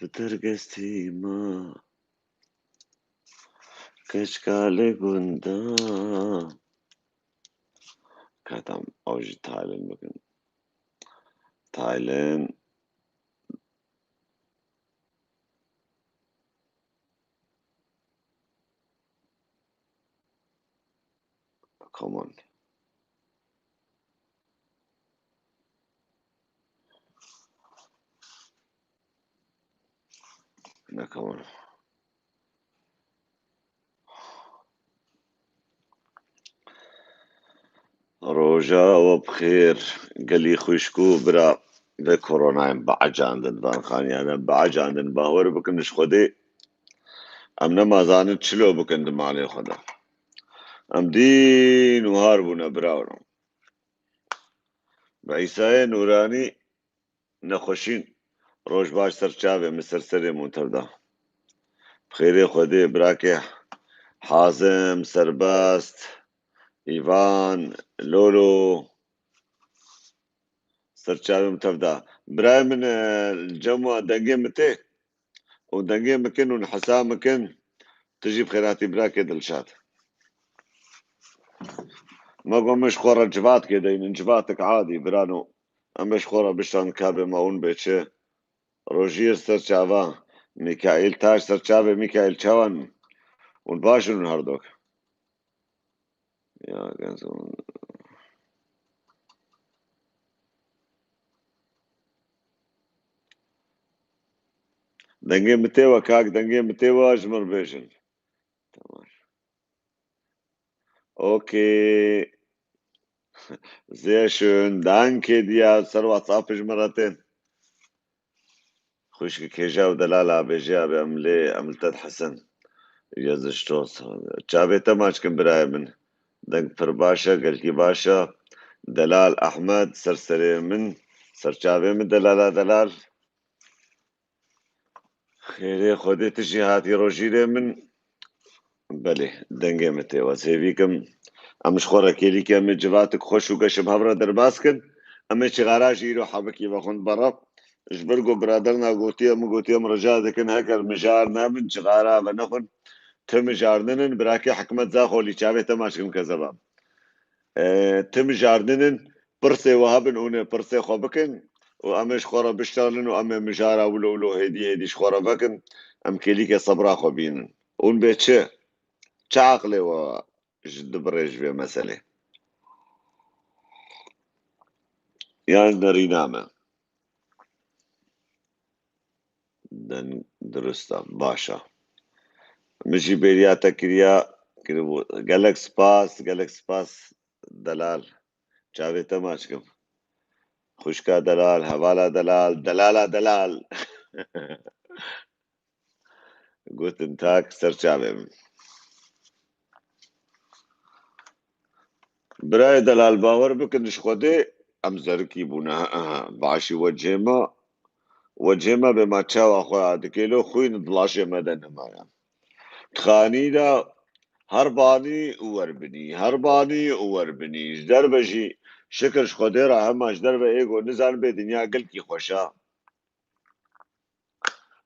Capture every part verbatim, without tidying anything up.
Bi dergestî me keçkalê gunda. Kedam ew jî Taylan bikin. Taylan. Come on. Ne, come on. Roja we bi xêr, gelî xwişk û bira, vê koronayên biecandin, van xaniyane biecandin, bawer bikin ji Xwedê. Em nema zanin çilo bikin di malê xwe de. Em dîn û har bûne, bira. Bi Îsayê Nûranî nexweşîn. Roj baş, ser çavê min, ser serê min tev de. Bi xêrê Xwedê, birakê Hazim, Serbest, Îvan, Lolo. Ser çavê min tev de. Birayê min, e, li cem we dengê min tê. Û dengê min kin û hesa min kin. Tu jî bi xêr hatî, birakê Dilşad. Me got, min ji xwe re civatkê deynin, civatek adî, birano. Em ê ji xwe re bişan kabê me hûn bê çi. Rojiyê ser çava, Mîkaîl Taş, ser çavê Mîkaîl, çawan? Hûn baş in hûn herdok? Ya, genç. Dengê min tê we kak, dengê min tê we, ji min re bêjin. Tamam. Okay. Sehr schön. Danke dir. Ser WhatsApp ji min re tên. Xwişkê kêja û delala bêje abi, em lê, em li te dihesen. Yeziştos. Çavê te maç kin birayê min. Deng pir baş e, gelkî baş e. Delal Ahmed, ser serê min, ser çavê min delala delal. Xêrê Xwedê, tu jî hatî rojîrê min. Belê, dengê min tê, ez hêvî kim. Em ji xwe re kêlîkê, em ê civatik xweş û geş bi hev re derbas kin. Em ê çixara jî îro hebikî vexwin bera. Ji ber ku biraderna gotiye, min gotiye, em rica dikin, heger mijar nebin, çixara venexwin. Ti mijar ninin, birakê Hikmet Zaxolî, çavê te maç kim kezeba. E, ti mijar ninin, pirsê we hebin, hûn ê pirsê xwe bikin û em ê ji xwe re biştelin û em ê mijara wilo wilo hêdî hêdî ji xwe re vekin, em kêlîkê sebra xwe bînin. Hûn bê çi? Çi aqilê we ji dibirê ji vê meselê? Yan nerîna me? Den dirust e, baş e. Min jî bêriya te kiriya, kiribû. Gelek spas, gelek spas delal. Çavê te maç kim. Xwişka delal, hevala delal, delala delal. Guten Tag, ser çavê min. Birayê delal, bawer bikin ji Xwedê em zerikî bûne. Aha, başî we cihê me, we cihê me bê ma çawa xwe ya dikê, lo xwîn di laşê me de nemaye. Di xanî de her banî û werbinî, her banî û werbinî. Ji derve jî şikir ji Xwedê re hema ji derve êgo nizanibê dinya gelkî xweş e.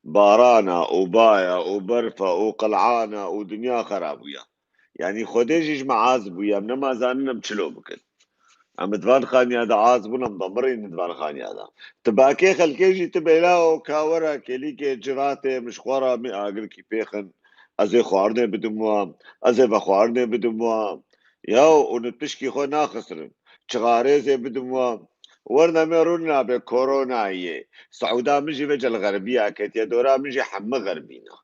Barana û baya û berfa û qilana û dinya xera bûye. Yanî Xwedê jî ji me az bûye, em nema zanin em çilo bikin. Em di van xaniya de az bûn, em demirîn di van xaniya de. Ti bakê xelkê jî ti bêla û ka were kêlîkê civatê min ji xwe re mî agirkî pêxin. Ez ê xwarinê bidim wa, ez ê vexwarinê bidim wa. Yaw, û nitpişkî xwe naxisirin. Çixarêzê bidim wa. Werna me rûn nabe koronayê. Siûda min jî vêca li xerbiya ketiye, dora min jî hemî xerbîne.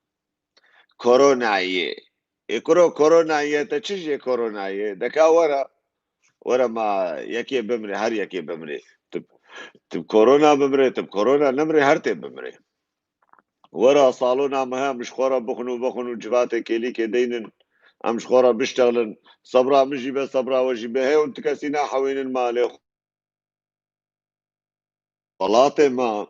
Koronayê. Ê kuro, koronayê, te çi jê koronayê? Deka were, were ma yekê bimre, her yekê bimre. Tu, tu korona bimre, tu korona nimre, her tê bimre. Were salona me, em ji xwe re bixwin û vexwin û civatê kêlîkê deynin. Em ji xwe re biştexlin. Sebra min jî be, sebra we jî be. Hê hûn ti kesî nahewînin malê xwe. Welatê me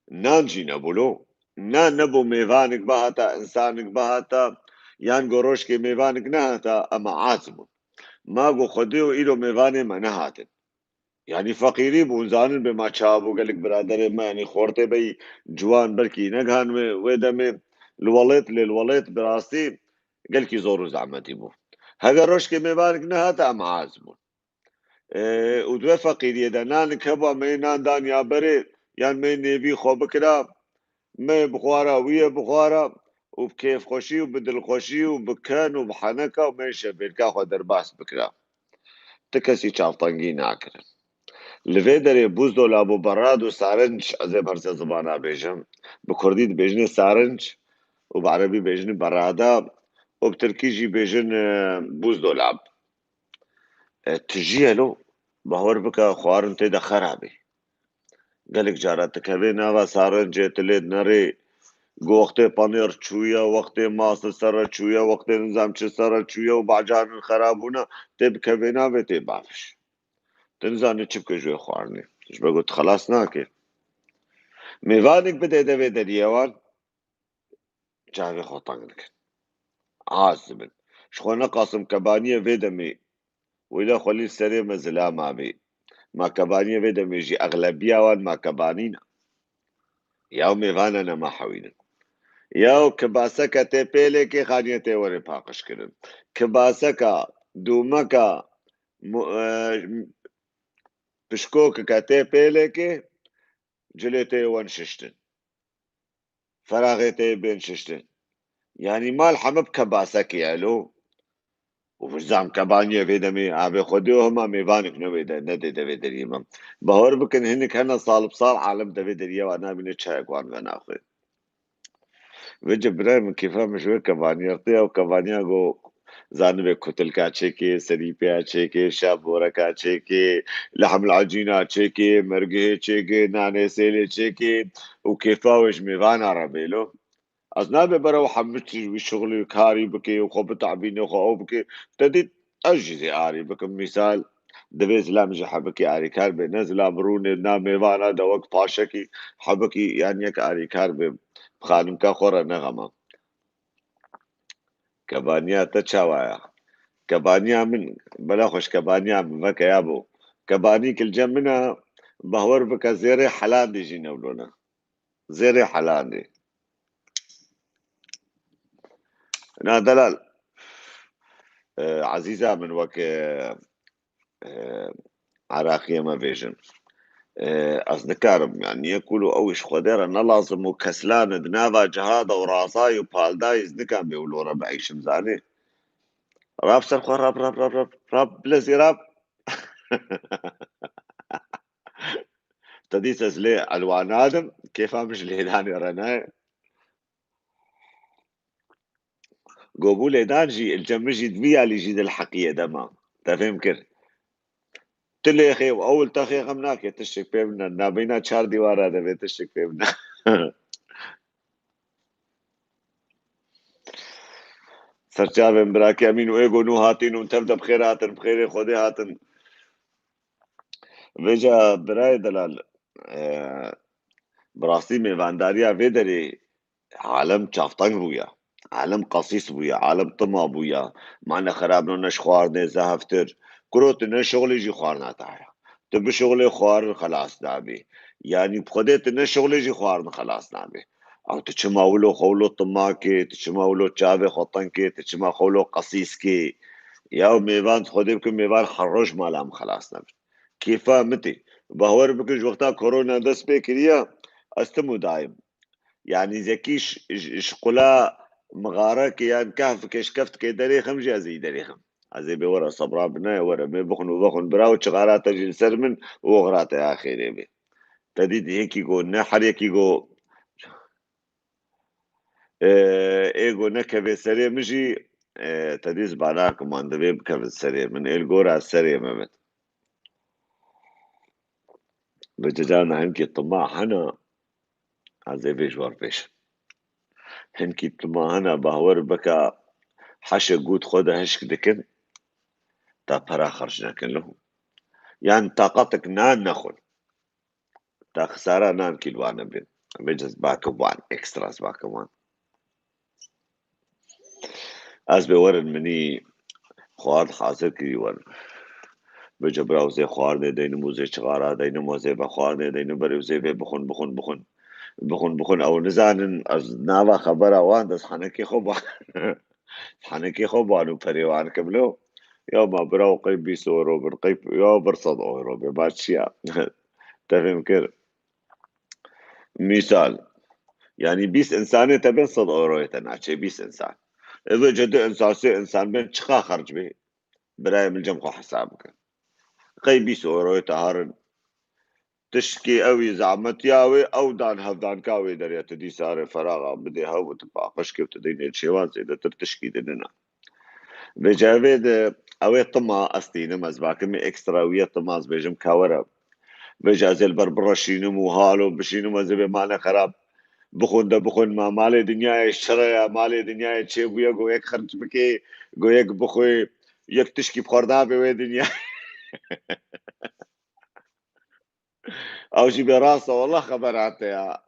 nan jî nebû lo. Na nebû mêvanik bihata, insanik bihata, yan goroşkê mêvanik nehata, em aciz bûn. Ma got Xwedê û îro mêvanê me nehatin. Yanî feqîrî bû, zanin bê ma çawa bû, gelek biraderê me, yanî xortê bey ciwan belkî negihan me wê demê, li welêt, lê li welêt bi rastî gelkî zor û zehmetî bû. Heger rojkê mêvanik nehata, em aciz bûn. Û di wê feqîriyê de nanik hebû, me yê nan dan ya berê, yan me yê nêvî xwe bikira, me yê bixwara, wî yê bixwara, û bi kêfxweşî û bi dilxweşî û bi ken û bi heneka û me yê şevbêrka xwe derbas bikira. Ti kesî çavtengî nakirin. Li vê derê buzdolab û berad û sarinc, ez ê berze zibana bêjim. Bi kurdî dibêjinê sarinc û bi erebî bêjinê berada û bi tirkî jî bêjin, e, buzdolab. E, tijî ye lo, bawer bike xwarin tê de xera bê. Gelek cara tu kevê nava sarincê, tu lê dinerê, go wextê panêr çûye, wextê mas li ser re çûye, wextê nizam çi ser re çûye û bacarin xera bûne, tê bi kevê navê tê bafiş. Tu nizanî çi bike ji wê xwarinê. Ji ber ku tu xelas nake. Mêvanik bidê devê deriyê wan, çavê xwe teng dikin. Aciz dibin. Ji xwe neqasim kebaniyê vê demê, wêla xwelî serê me zilam abî. Ma kebaniyê vê demê jî exlebiya wan ma kebanî ne. Ya mêvana ne ma hewînin. Ya kibaseke tê pêlêkê xaniyê tê werê paqij kirin. Kibaseka, dûmeka, mu-, e, pişkokeke tê pêlêkê cilê tê wen şiştin. Feraxê tê bên şiştin. Yanî mal heme bi kebasekê ye lo. Û zam kebaniyê vê demê avê xwedê û hema mêvanik ne wê de, ne dê devê deriyê me. Bahwer bikin hinik hene sal bi sal alem devê deriyê wan nabîne çayek wan venaxwe. Vêce birayê min kêfa min ji wê kevaniyê rtê ew kevaniya go zanibê kutilka çêkê, serîpêya çêkê, şaboreka çêkê, lehmil acîna çêkê, mergihê çêkê, nanê sêlê çêkê û kêfa wê ji mêvana re bê lo. Ez nabe berew hemû tişt wî şixulî karî bikê û xwe bitebînê xwe ew bikê. Te dît ez jî zê arî bikim. Mîsal, divê zilam jî hebikî arîkar bê. Ne zilam rûnê, na mêvana de wek paşekî hebikî yan yek arîkar bê. Bi xanimka xwe re nexema. Kebaniya te çawa ya? Kebaniya min, bela xweş kebaniya min veke ya bo. Kebanî kilce min a, bahwer bike zêrê helandê jî newlona. Zêrê helandê. Na delal, e, ezîza min wek, e, e, Iraqiyê me vêjin. E, ez nikarim, yani, niye kulu ew iş xwedê re ne lazim û keslan di nava cihada û razayî û paldayî ez nikan bê wilo re bieyşim, zanî. Rab ser xwe, rab, rab, rab, rab, rab, bilezî rab. Te dît ez lê elwa nadim, kêfa min ji lêdanê re nayê. Go bû lêdan jî, li cem min jî di vî alî jî di li heqiyê de ma. Te fêm kir? Tu lêxê û ew li te xê xem nake, tiştek pê min ne. Nabeyna çar dîwara de bê tiştek pê min ne. Serçavên birakê Emîn û ê go nû hatîn û tev de bi xêr hatin, bi xêrê Xwedê hatin. Vêca birayê delal, e, bi rastî mêvandariya vê derê alem çavteng bûye. Alem qesîs bûye, alem tima bûye. Mane xerab none ji xwarinê zehftir. Kuro tu ne şixulê jî xwarina te heye. Tu bi şixulê xwarin xelas nabî. Yanî bi Xwedê tu ne şixulê jî xwarin xelas nabî. Ew tu çima wilo xwe wilo tima kê, tu çima wilo çavê xwe teng kê, tu çima xwe wilo qesîs kê? Ya mêvan Xwedê bike mêvan her roj mala min xelas nebin. Kêfa min tê. Bawer bikin ji wexta korona dest pê kiriye, ez tim û dayim. Yanî zekî ş-, ş-, şqula mixarekê yan kehfikê şkeftikê derêxim jî ez ê derêxim. Ez ê bê were sebra binaye were bê bixwin û vexwin bira û çixara te jî li ser min û oxira te ya xêrê bê. Te dît yekî go ne her yekî go Ê, ê go nekevê serê min jî, e, te dî zibanak man divê bikevin serê min. Ê li gora serê me min. Bi cicana hinkî tima hene, ez ê vê ji wer bêjim. Hinkî tima hene, bawer bike heşê gût xwe de hişk dikin, ta pera xerc nekin li hûn. Yan taqetek nan nexwin. Ta xisara nan kî li wan nebin. Vêca ez bakim wan, ekstra ez bakim wan. Ez bê werin minî xwar hazir kirî werin. Vêca bira, zê xwarinê deynim û zê çixara deynim û zê vexwarinê deynim, berê zê vê bixwin, bixwin, bixwin. Bixwin, bixwin, ew nizanin, ez nava xebera wan de ez henekê xwe ba-, henekê xwe ban û perê wan kim lo. Ya ma bira, qey bîst euro bin, qey ya bir sed euro bin, ma çi ya? Te fêm kir? Mîsal, yanî bîst însanê te bên, sed euroyê te naçê, bîst însan. Ê vêca du însan, sê însan bên, çiqa xerc bê? Birayê min, cem xwe hesab bike. Qey bîst euroyê te herin? Tişkê ewî zehmetiya wê, ew dan hevdanka wê derê, tu dîsa rê feraxa bidê hew û tu paqij kê û tu deynê çêwan zêdetir tişkî dinina. Vêca vê de, ew ê tima ez tînim, ez bakim ê ekstra wî ye, tima ez bêjim ka were. Vêca ez ê li ber bireşînim û halo bişînim, ez ê bê malê xerab. Bixwin de bixwin, ma malê dinyayê şire ye, malê dinyayê çêbûye, go yek xerc bike, go yek bixwe, yek tişkî bi xwe re nabe wê dinyayê. Ew jî bê rast e, wallah xeber hate ya.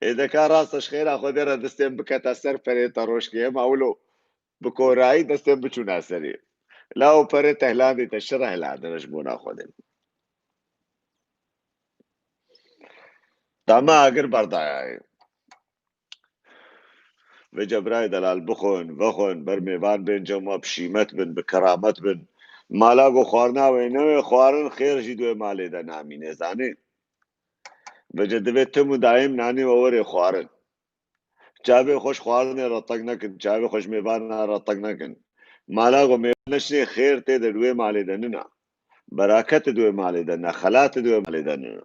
Ê deka rast e, ji xêra Xwedê re destên bikete ser perê te rojkê, hema wilo bi korayî destên biçûna serê. La ew perê te hilandî, te şire hilandine ji bona Xwedê. Dama agir berdayayê. Vêca birayê delal, bixwin, vexwin, ber mêvan bên cem we, bi şîmet bin, bi keramet bin. Mala ku xwarina wê newê xwarin, xêr jî di wê malê de namîne, zanî. Vêca divê tim û dayim nanê we were xwarin. Çavê xwe ji xwarinê re teng nekin, çavê xwe ji mêvana re teng nekin. Mala ku mêvan neşinê, xêr tê de di wê malê de nina. Beraket di wê malê de ne, xelat di wê malê de nina.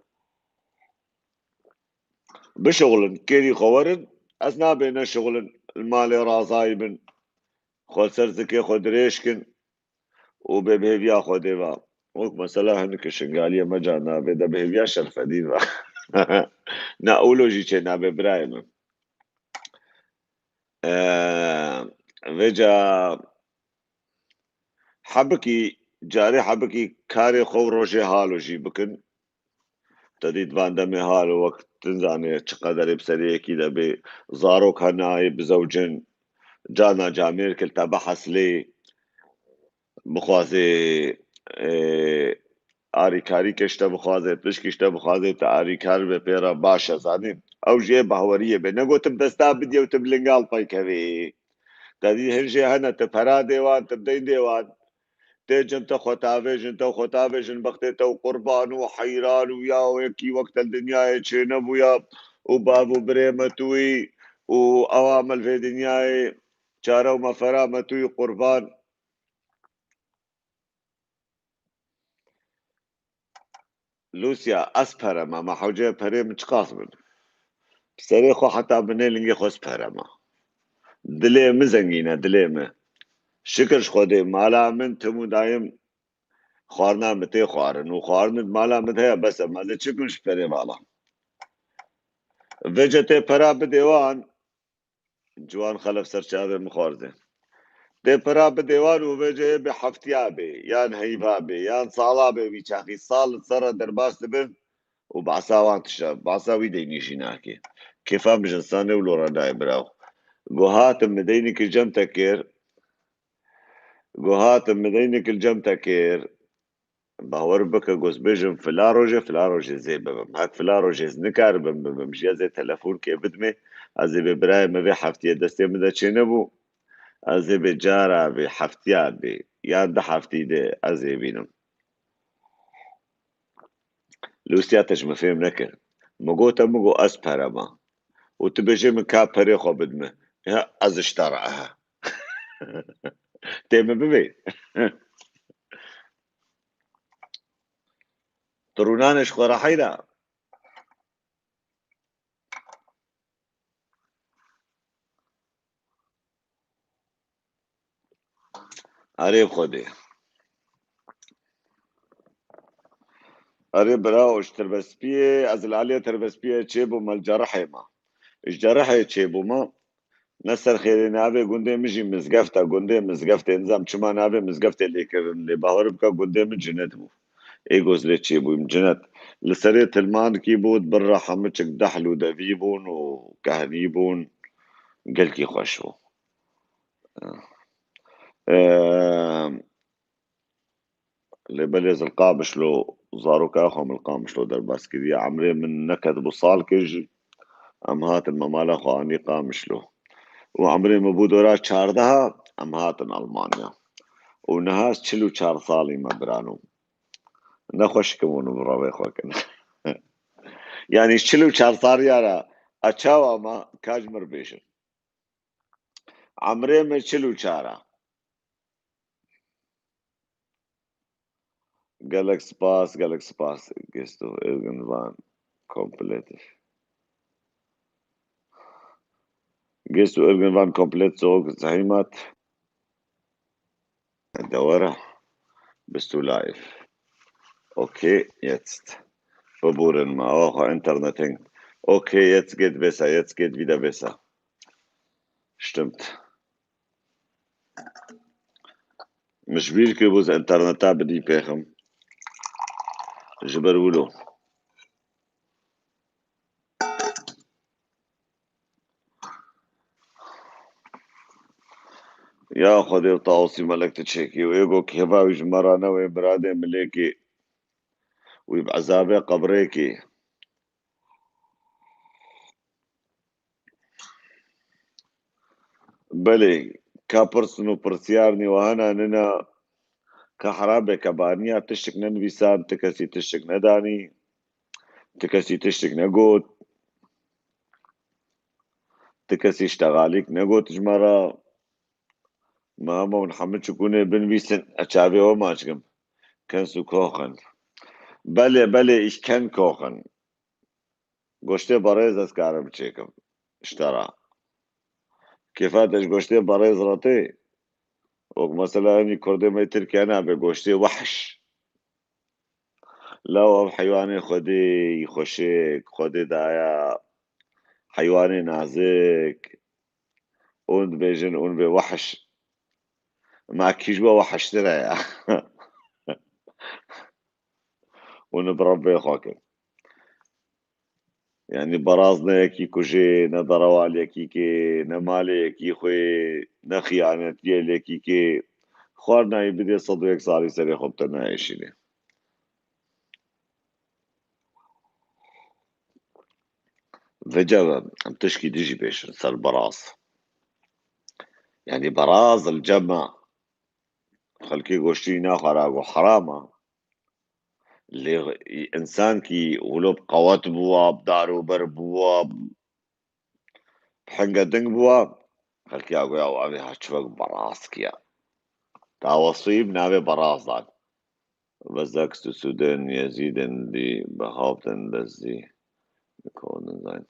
Bişuxulin, kêrî xwe werin, ez nabê neşuxulin, li malê razayî bin, xwe li ser zikê xwe dirêj kin û bê bihêviya Xwedê ve. Wek mesela hinike Şingaliyê me ca navê de bihêviya Şerfedîn ve. Na, ûlo jî çê nabe birayê min. Eee, vêca hebikî, carê hebikî karê xwe û rojê halo jî bikin. Te dît van demê halo wek tu nizanê çi qederê bi serê yekî de bê, zarok hene, yê bizewcin, cana camêr kil te biheslê, bixwazê, ê, arîkarî ke ji te bixwaze, pişkî ji te bixwaze, te arîkar be pê re baş e, zanî. Ew jê bahweriyê be. Negotim desta bidye û tu bi lingal peykevê. Te dî hin jê hene, tu pera dê wan, tu bideyndê wan. Tê cin te xwe tavêjin, te xwe tavêjin, bextê te û qurban û heyran û ya û yekî wek te li dinyayê çênebûya û bav û birê me tûyî û ewa me li vê dinyayê çare û mefera me tûyî qurban. Lûsya, ez pere me, ma hewce perê min çiqas bin? Bi serê xwe heta binê lingê xwe ez pere me. Dilê min zengîn e, dilê min. Şikir ji Xwedê, mala min tim û dayim xwarina min tê xwarin û xwarin di mala min de heye, bes e, ma ez ê çi bikim ji perê vala? Vêca tê pera bidê wan, Ciwan Xelef ser çavê min xwarze. Tê pira bidê wan û vêca yê bê heftiya bê, yan heyva bê, yan sala bê, wî çaxî sal li ser re derbas dibin û behsa wan tişta, behsa wî deynî jî nake. Kêfa min ji însanê wilo re nayê biraw. Go hatim min deynî kir cem te kir, go hatim min deynî kir cem te kir. Bawer bike, ku ez bêjim, filan rojê, filan rojê zê bibim. Hek filan rojê ez nikaribim bibim jî, ez ê telefonkê bidimê, ez ê bê birayê min vê heftiyê destê min de çênebû, ez ê bê cara vê heftiya bê, yan du heftî de ez ê bînim. Lûsya te ji min fêm nekir. Min gote, min got, ez pere me. Û tu bêjê min ka perê xwe bidime. Ya, ez ji te re, ehe. Tê min bibê. Tu rûnanê ji xwe re heyra. Erê Xwedê. Erê birawo, ji Tirbespiyê, ez li aliyê Tirbespiyê çêbûme, li Cerihê me. Ji Cerihê çêbûme, ne ser xêrê navê gundê min jî Mizgeft e, gundê Mizgeftê, nizam çima navê Mizgeftê lê kirin, lê bawer bike gundê min Cinet bû. Ê goz lê çêbûyim, Cinet. Li serê tilmankî bû, di bin re hemû çik dehl û devî bûn û kehnî bûn. Gelkî xweş bû. Eee, Lê belê ez li Qamişlo, zaroka xwe min li Qamişlo derbas kiriye. Emrê min neketibû salkê jî, em hatin me mala xwe anî Qamişlo. Û emrê min bû dora çardeha, em hatin Almanya. Û niha ez çil û çar salî me birano. Nexweşikim hûn bi revê xwe kin. Yanî çil û çar saliya re, a çawa me, ka ji mir bêjin. Emrê min çil û çar e. Gelek spas, gelek spas. Gehst du irgendwann komplett. Gehst du irgendwann komplett zurück zur Heimat? Dewera. Bist du live? Okay, jetzt. Verburen ma. Oh, Internet hängt. Okay, jetzt geht besser, jetzt geht wieder besser. Stimmt. Min ji bîr kiribû ez interneta bidî pêxim. Ji ber wilo. Ya Xwedê, Tawusî Melek tu çêkî û êgo kêva wî ji me re ne wê, biradê milêkî. Wî bi ezabê qebirêkî. Belê, ka pirsin û pirsiyarnî wahana nina, ka herabê kebaniya tiştik nenivîsan, ti kesî tiştik nedanî, ti kesî tiştik negot, ti kesî ştegalîk negot ji me re. Me hema hûn hemû çikûnê binivîsin, ez çavê we maç kim. Kannst du kochen? Belê, belê, ich kann kochen. Goştê berêz ez karim çêkim. Ji te re. Kêfa te ji goştê berêz re tê? Wek mesela hemî kurdê me Tirkiye nabe goştê wahş. Law ev heywanê Xwedê yî xweşik, Xwedê daya heywanê nazik. Hûn dibêjin, hûn vê wahş. Ma kî ji we wahştir e ya? Hûn bi Rebbê xwe kin. Yanî beraz ne yekî kujê, ne derewa li yekî kê, ne malê yekî xwê, ne xiyanetiyê li yekî kê. Xwarina yî bidê sed û yek salî serê xwe bi te neêşînê. Vêca ve em tişkî din jî bêjin ser beraz. Yanî beraz li cem me xelkê goştî naxwara, got heram e. Lê însan kî wilo bi qewet bûwa, bi dar û ber bûwa, bi hinge ding bûwa, xelkê ya goya, "Wa vê ha çi wek beraz kiya." Tawusî bi navê beraz dan. Ve sechs zu den Jeziden, die behaupten, dass sie Kurden seien.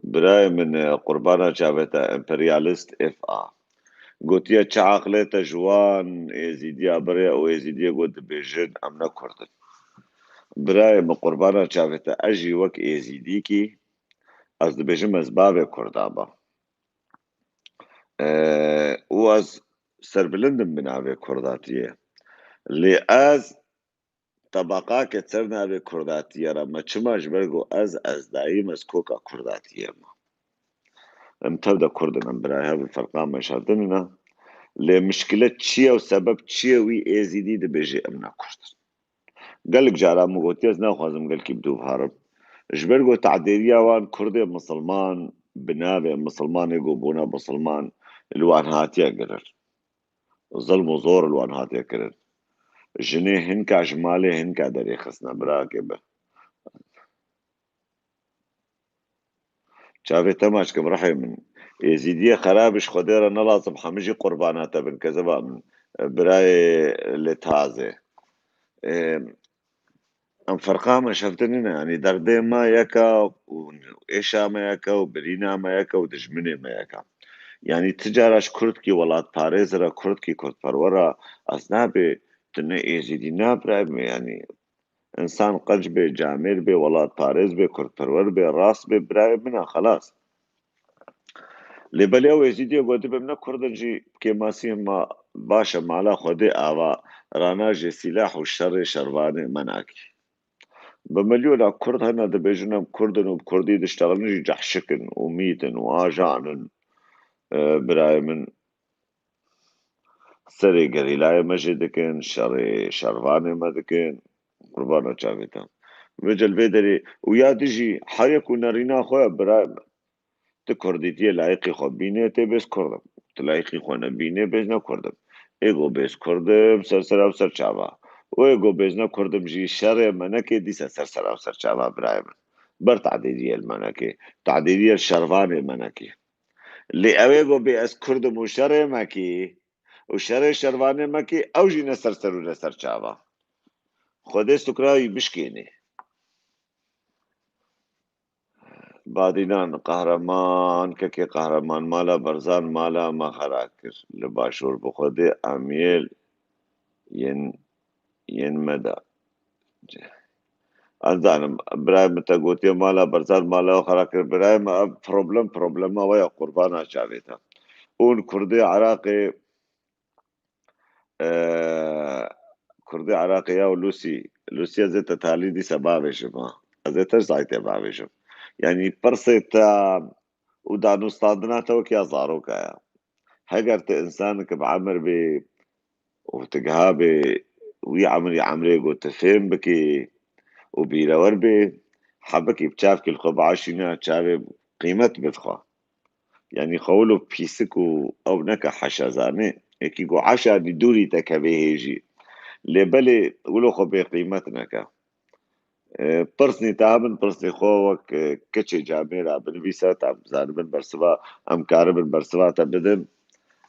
Birayê min, e, qurbana çavê te, emperyalist F A. Gotiye, çi aqilê te ji wan Êzîdiya birê û Êzîdiyê got dibêjin, em ne Kurd in. Birayê min, qurbana çavê te, ez jî wek Êzîdîkî, ez dibêjim ez bavê Kurdan be. E, û ez serbilind im bi navê Kurdatiyê. Lê ez tebeqakê ser navê Kurdatiyê re me çima, ji ber ku ez, ez dayîm, ez koka Kurdatiyê me. Em tev de Kurd in, em birayê hev in, ferqa me ji hev de nîne. Lê mişkile çi ye û sebeb çi ye wî Êzîdî dibêje em ne Kurd in? Gelek cara min gotiye, ez naxwazim gelkî bi dû biherim. Ji ber ku tedêriya wan Kurdê misilman, bi navê misilmanê ku bûne misilman, li wan hatiye kirin. Zilm û zor li wan hatiye kirin. Jinê hinka ji malê hinka derê xistine, birakê bi. Çavê te maç kim rihê min. Êzîdiyê xerab ji Xwedê re ne lazim hemî jî qurbana te bin, kezeba min. Birayê lê tazê. Ê, em ferqa me şevtinî ne, yanî derdê me yek e û êşa me yek e û birîna me yek e û dijminê me yek e. Yanî ti cara ji kurdkî welatparêz re, kurdkî kurdperwer re, ez nabê tu ne êzîdî, na birayê min, yanî Însan qenc bê, camêr bê, welatparêz bê, kurdperwer bê, rast bê, birayê min e, xelas. Lê belê ew Êzîdiyê ku dibê min ne Kurd in jî kêmasî hema baş e, mala Xwedê ava, rana jê sîlah û şerê şervanê me nakî. Bi milyona Kurd hene dibêjin em Kurd in û bi Kurdî diştexilin jî cehşik in û mît in û ajan in, e, birayê min. Serê gerîlayê me jê dikin, şerê şervanê me dikin. Qurbana çavê te. Vêca li vê derê û ya dijî her yek û nerîna xwe ye, birayê min. Tu kurdîtiyê layiqî xwe bînê, tê bêz kurd im. Tu layiqî xwe nebînê, bêz ne kurd im. Ê go bêz kurd im, ser sera û ser çava. Û ê go bêz ne kurd im jî şerê me nekê, dîsa ser sera û ser çava birayê min. Ber tadêdiyê li me nekê. Tadêdiyê li şervanê me nekê. Lê ew ê go bê ez kurd im û şerê me kê. Û şerê şervanê me kê, ew jî ne ser ser û ne ser çava. Xwedê sukra wî bişkênê. Badînan, qehreman, kekê qehreman, mala Berzan, mala me xera kir. Li başûr bi Xwedê em yê yên, yên me de. Ez zanim, birayê min te gotiye mala Berzan, mala xera kir. Birayê min, ev problem, problema we ya, qurbana çavê te. Hûn Kurdê Iraqê, e, Kurdê Iraqê ya û Lûsî, Lûsî ez ê te talî dîsa bavêjim ha. Ez ê te zaytê bavêjim. Yanî pirsê te û danûstandina te wekî ya zaroka ya. Heger tu însanek bi emir bê û tu giha bê wî emrî emrê ku tu fêm bikî û bîrewer bê, hebikî bi çavkî li xwe biaşîne, çavê qîmet bid xwe. Yanî xwe wilo pîsik û ew neke heşa zanê. Yekî ku heşa dî dûrî te kevê hêjî. Lê belê wilo xwe bêqîmet neke. E, pirsnî te hebin, pirsnî xwe wek, e, keçê camêra binivîse, te zanibin bersiva, em karibin bersiva te bidin.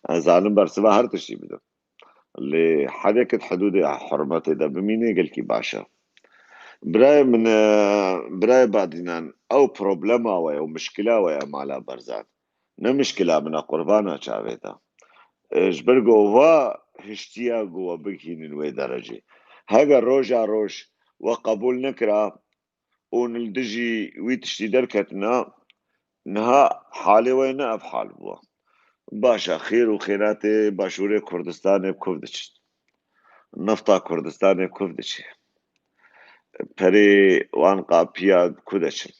Ez zanim bersiva her tiştî bidim. Lê hedekit hidûdê hurmetê de bimînê gelkî baş e. Birayê min, e, birayê Badînan, ew problema we ye û mişkila we ye mala Berzan. Ne mişkila min e, qurbana çavê te. E, ji ber ku va hiştiya ku we bigihînin wê derecê. Heger roja roj we qebûl nekira û li dijî wî tiştî derketina, niha halê we ne ev hal bû. Baş e, xêr û xêratê Başûrê Kurdistanê bi kuv diçin? Nefta Kurdistanê bi kuv diçe? Perê wan qapiya bi ku deçin?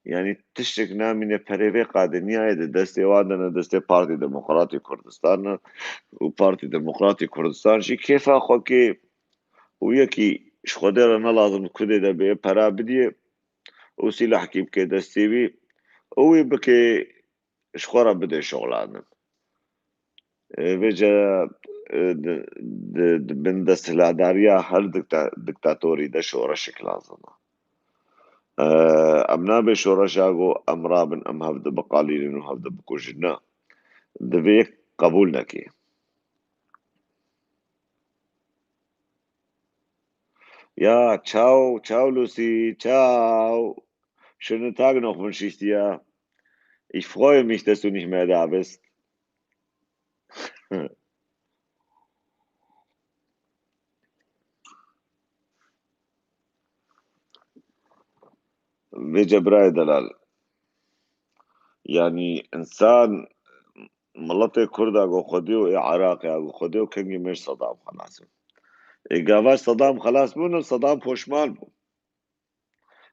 Yanî tiştek namîne perê vê qadê niyayê di destê wan de ne, destê Partî Demokratî Kurdistan ne û Partî Demokratî Kurdistan jî kêfa xwe kê û yekî ji Xwedê re ne lazim kudê de bê pera bidiyê û sîlahkî bike destê wî û wî bike ji xwe re bide şoxlanin. E, vêce, e, di, di, di bin desthilatdariya her dikta-, diktatorî de şoreşek lazim e. E, em nabê şoreşa ku em rabin, em hev de biqalînin û hev de bikujin. Na. Divê yek qebûl neke. Ja, ciao, ciao, Lucy, ciao. Schönen Tag noch wünsche ich dir. Ich freue mich, dass du nicht mehr da bist. Vêce birayê delal. Yanî însan, miletê Kurd a ku xwedî û ê Iraqê a ku xwedî û kengî mêj Sedam xelas bû. Ê gava Sedam xelas bûn, Sedam poşman bû.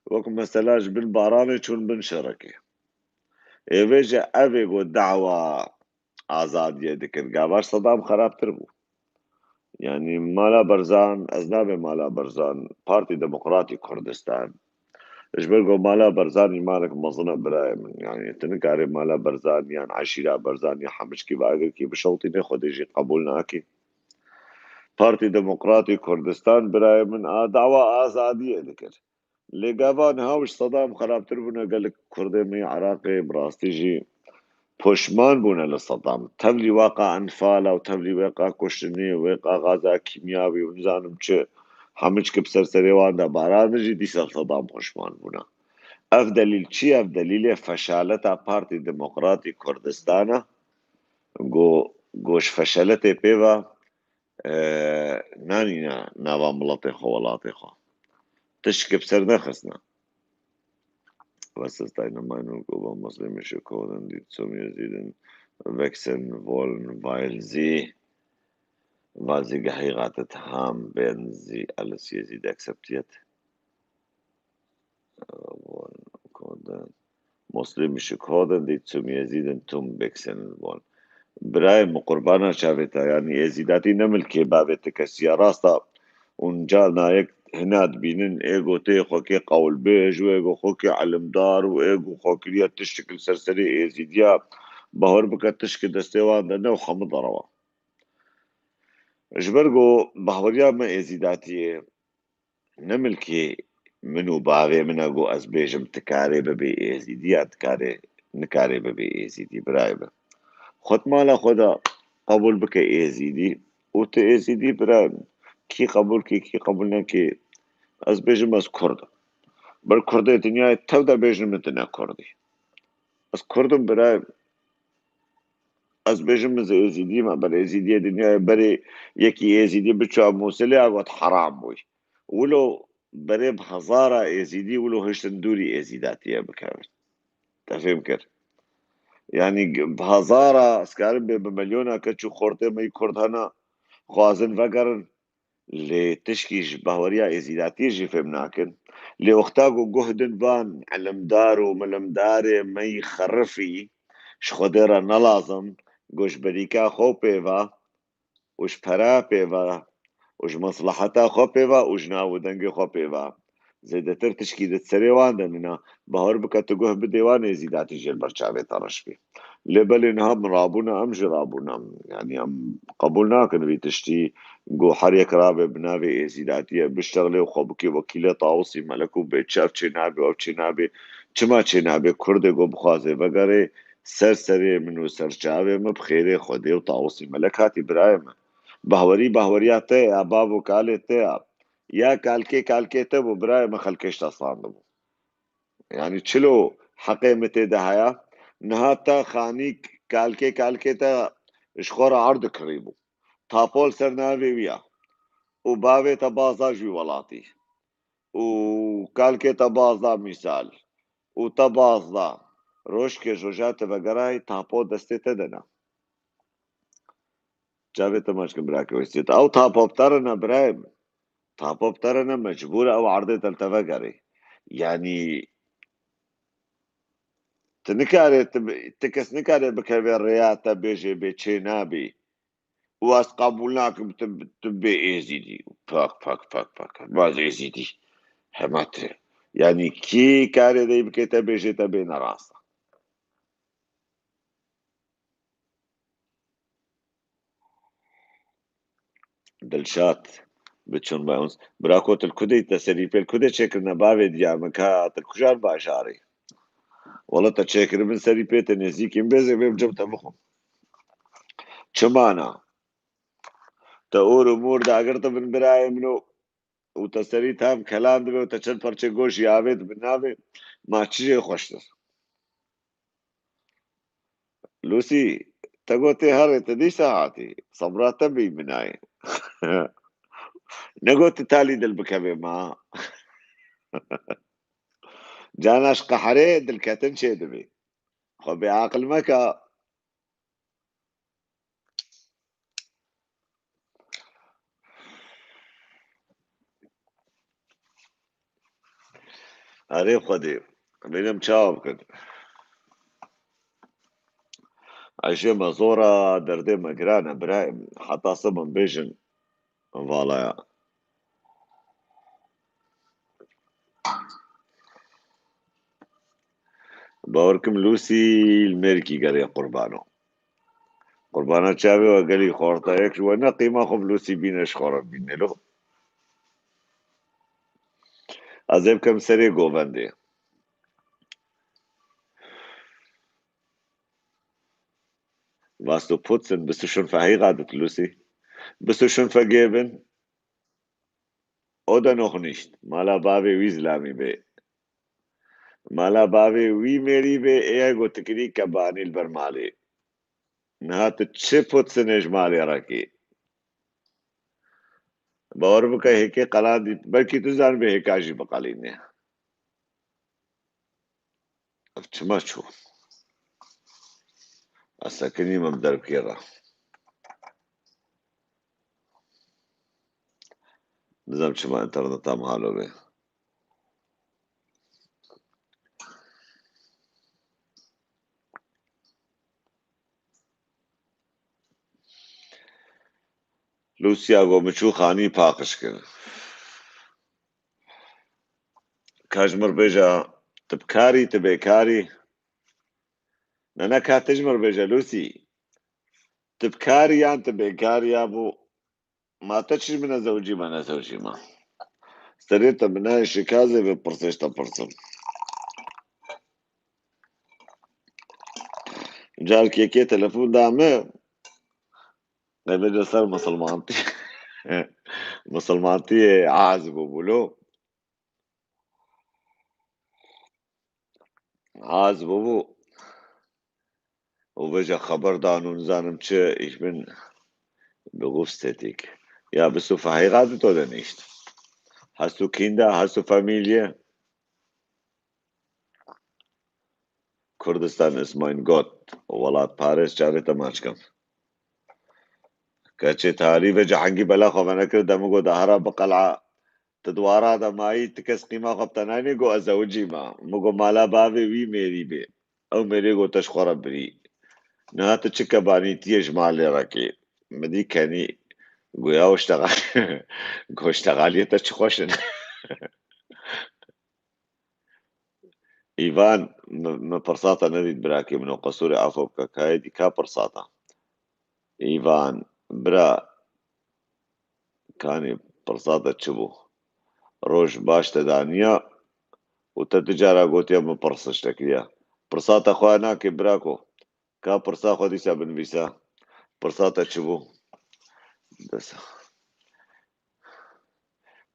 Wek mesela ji bin baranê çûn bin şerekê. Ê vêce ev ê ku dawa azadiyê dikir, gava Sedam xerabtir bû. Yanî mala Berzan, ez nabê mala Berzan, Partî Demokratî Kurdistan. Ji ber ku mala Berzan îmanek mezin e birayê min. Yanî tu nikarê mala Berzan yan eşîra Berzan ya Hemikî ve agirkî bişewtînê, Xwedê jî qebûl nake. Partî Demokratî Kurdistan birayê min a dawa azadiyê dikir. Lê gava niha ji Sedam xerabtir bûne gelek Kurdê me yê Iraqê, bi rastî jî poşman bûne li Sedam. Tevlî weqa enfala û tevlî weqa kuştinê û weqa gaza kîmyawî û nizanim çi, hemû çi bi ser serê wan de baranî jî dîsa Sedam poşman bûne. Ev delîl çi ye? Ev delîlê feşaleta Partî Demokratî Kurdistan e. Go, go ji feşaletê pê ve e, nanîne nava miletê xwe, welatê xwe. Tiştke bi ser nexistine. Was ist deine Meinung über muslimische Kurden, die zum Jesiden wechseln wollen, weil sie, weil sie geheiratet haben, werden sie alles Jesiden akzeptiert? Kurden, muslimische Kurden, die zum Jesiden tun wechseln wollen. Birayê min, qurbana çavê te, yanî êzîdatî ne milkê bavê ti kesî ya, rast e. Hûn carna yek hina dibînin, ê go tê xwekê qewlbêj û ê go xwekê ilimdar û ê go xwe kiriye tiştik li ser serê êzîdiya. Bahwer bike tişk destê wan de ne û xwe min derewa. Ji ber ku bahweriya me êzîdatiyê ne milkê min û bavê min e ku ez bêjim ti karê bibê êzîdî ya ti karê, nikarê bibê êzîdî, birayê min. Xwe di mala xwe de qebûl bike êzîdî û tu êzîdî, birayê min. Kî qebûl kê, kî qebûl neke, ez bêjim ez kurd im. Ber kurdê dinyayê tev de bêjin min tu ne kurd î. Ez kurd im, birayê min. Ez bêjim min êzîdî me, ber êzîdiyê dinyayê berê yekî êzîdî biçûya Mûsilê ya got heram bûy. Wilo berê bi hezara êzîdî wilo hiştin dûrî êzîdatiyê bikevin. Te fêm kir? Yanî bi hezara, ez karim bê bi milyona keç û xortê me yî kurd hene, xwazin vegerin. Lê tişkî ji bahweriya êzîdatiyê jî fêm nakin. Lê wexta ku guh din van ilimdar û milimdarê me yî xerifî, ji Xwedê re ne lazim, ku ji berîka xwe pê ve û ji pera pê ve û ji mesleheta xwe pê ve û ji nav û dengê xwe pê ve zêdetir tişkî di serê wan de nîne, bahwer bike tu guh bidê wan êzîdatî jê li ber çavê te reş bî. Lê belê niha min rabûne, em jî rabûne. Yanî em qebûl nakin vî tiştî, ku her yek rabe bi navê êzîdatiyê biştexile û xwe bike wekîlê Tawusî Melek û bê çi ev çê nabe û ev çê nabe. Çima çê nabe? Kurdê ku bixwaze vegere ser serê min û ser çavê min, bi xêrê Xwedê û Tawusî Melek hatî, birayê min. Bahwerî, bahweriya te ya, bav û kalê te ya. Ya kalkê kalkê te bû, birayê min, xelkê ji te standibû. Yanî çilo heqê min tê de heye? Niha te xanî kalkê kalkê te ji xwe re erd kirîbû. Tapo li ser navê wî ya. Û bavê te baz da ji wî welatî. Û kalkê te baz da mîsal. Û te baz da. Rojkê roja te vegerayî tapo destê te de ne. Çavê te maç kin, birake wê sêt. Ew tapo bi te re ne, birayê min. Tapo bi te re ne, mecbûr e ew erdê te li te vegerê. Yanî tu nikarê, tu, tu kes nikare bikeve rêya te, bêjê bê çê nabî. Û ez qebûl nakim tu, tu bê êzîdî. Pak, pak, pak, pak. Baz êzîdî. Hema tu. Yanî kî karê dey bike te bêjê te bê nerast e. Dilşat, biçûn bayons. Birako, tu li ku de yî, te serîpê li ku de çêkirine bavê diya min, ka tu li kujan bajarê? Wala te çêkiribin serîpê, te nêzîkî min bêzê bê bi cem te bixwim. Çima na? Te or û mor dagirtibin birayê min o. Û te serî tam kelan dibe û te çend parçe goşî avêt bi navê, ma çi jê xweştir. Lucy, te gotê herê, te dîsa hatî. Sebra te bî binayê. Negotî talî dil bikevê ma. Cana ji qeherê dilketin çêdibî. Xwe bêaqil meke. Erê Xwedê, bênim çawa bikin. Ejê me zor e, derdê me giran e, birayê min. Heta se min bêjin, vala ya. Bawer kim Lucy li mêrikî gerê qurbano. Qurbana çavê we gelî xorta yek ji we ne qîma xwe bi Lucy bîne ji xwe re bîne lo. Ez ê bikem serê govendê. Was du putzen? Bist du schon verheiratet, Lucy? Bist du schon vergeben? Oder noch nicht? Mala bavê wî zilamî bê. Mala bavê wî mêrî bê, ê gotikirî kebanî li ber malê. Niha tu çi putzen ê ji malê rekî? Bawer bike hêkê qelandî, belkî tu zanibê hêka jî biqelînê. Ev çima çû? Ez sekinî me bi derbikê re. Nizam çima interneta min halo be. Lûsya go min çû xanî paqij kir. Ka ji mir bêje, tu bi karî, tu bêkarî? Ne, ne, ka tu ji mir bêje, Lûsî. Tu bi karî yan tu bêkarî ya bû? Ma te çi ji min e zewcî me, ne zewcî me? Serê te bi nayê şikazê vê pirsê ji te pirsim. Carkê kê telefon da min, qey bêje ser misilmantî. Misilmantiyê az bûbû lo. Az bûbû. Û vêca xeber dan û nizanim çi, ich bin berufstätig. Ja, bist du verheiratet oder nicht? Hast du Kinder? Hast du Familie? Kurdistan ist mein Gott. Welat Paris, çavê te maç kim. Keçê tarî ve cehengî bela xwe venekir, de min got, dahera bi qel'a, tu dwara de mayî, tu kes qîma xwe bi te nayînê, got, ez zewicî me. Min got, mala bavê wî mêrî bê. Ew mêrê got, te ji xwe re birî. Niha tu çi kebanîtiyê ji malê re kê? Min dî kenî, goya o ştegal-, goştegaliyê te çi xweş in. Îvan, mi, mi pirsata nedît birakê min, o qesûrê afo bike, ka êdî ka pirsata? Îvan, bira, kanî pirsata çi bû? Roj baş te daniya û te du cara gotiye min pirsiş te kiriye. Pirsata xwe nakê birako. Ka pirsa xwe dîsa binivîsa. Pirsa te çi bû? Dest.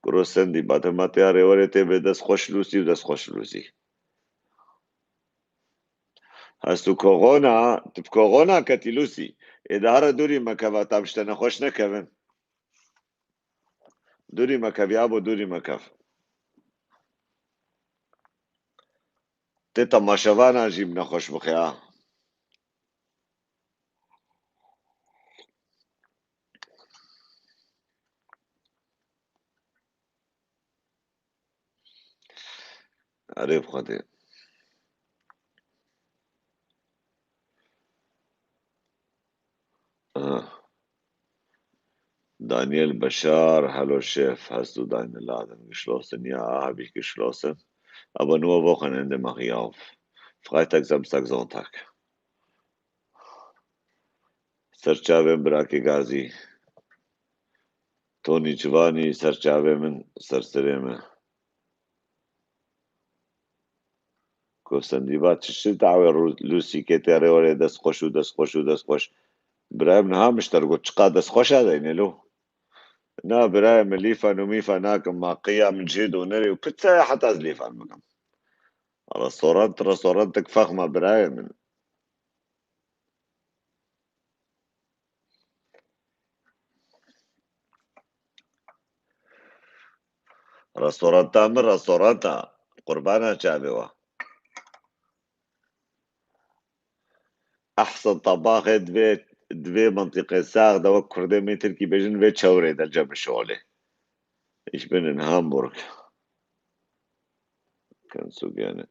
Kuro Sendî, matematîya rêwerê tê bê dest xweş Lûsî û dest xweş Lûsî. Hast du Corona, tu bi Corona ketî Lûsî. Ê daha re dûrî mekeva, tam ji te nexweş nekevin. Dûrî mekev, yabo, dûrî mekev. Tê temaşevanan jî bi nexweş bixe, ha. Erê bi Xwedê. Aha. Daniel Beşar, hello Chef, hast du deine Laden geschlossen? Ja, habe ich geschlossen. Aber nur Wochenende mache ich auf. Freitag, Samstag, Sonntag. Ser çavên birakê Gazî. Tonî Civanî, ser çavê min, ser serê min. Ko Sendî va, çi, çi dawê Rû-, Lûsî kê tê rê werê dest xweş û dest xweş û dest xweş. Birayê min, ha mişter got, çiqa dest xweş a deyne lo. Na birayê min, lîfa nû mîfa nakim, ma qiya min cihê donerê û pizza ya heta ez lîfan bikim. Restorant, restorantek fexma birayê min. Restoranta min, restoranta. Qurbana çavê we. Ehsen tebaxê divê, divê mentiqê sax de wek kurdê me tirkî bêjin vê çewrê de cem şolê. Ich bin in Hamburg. Kensugene.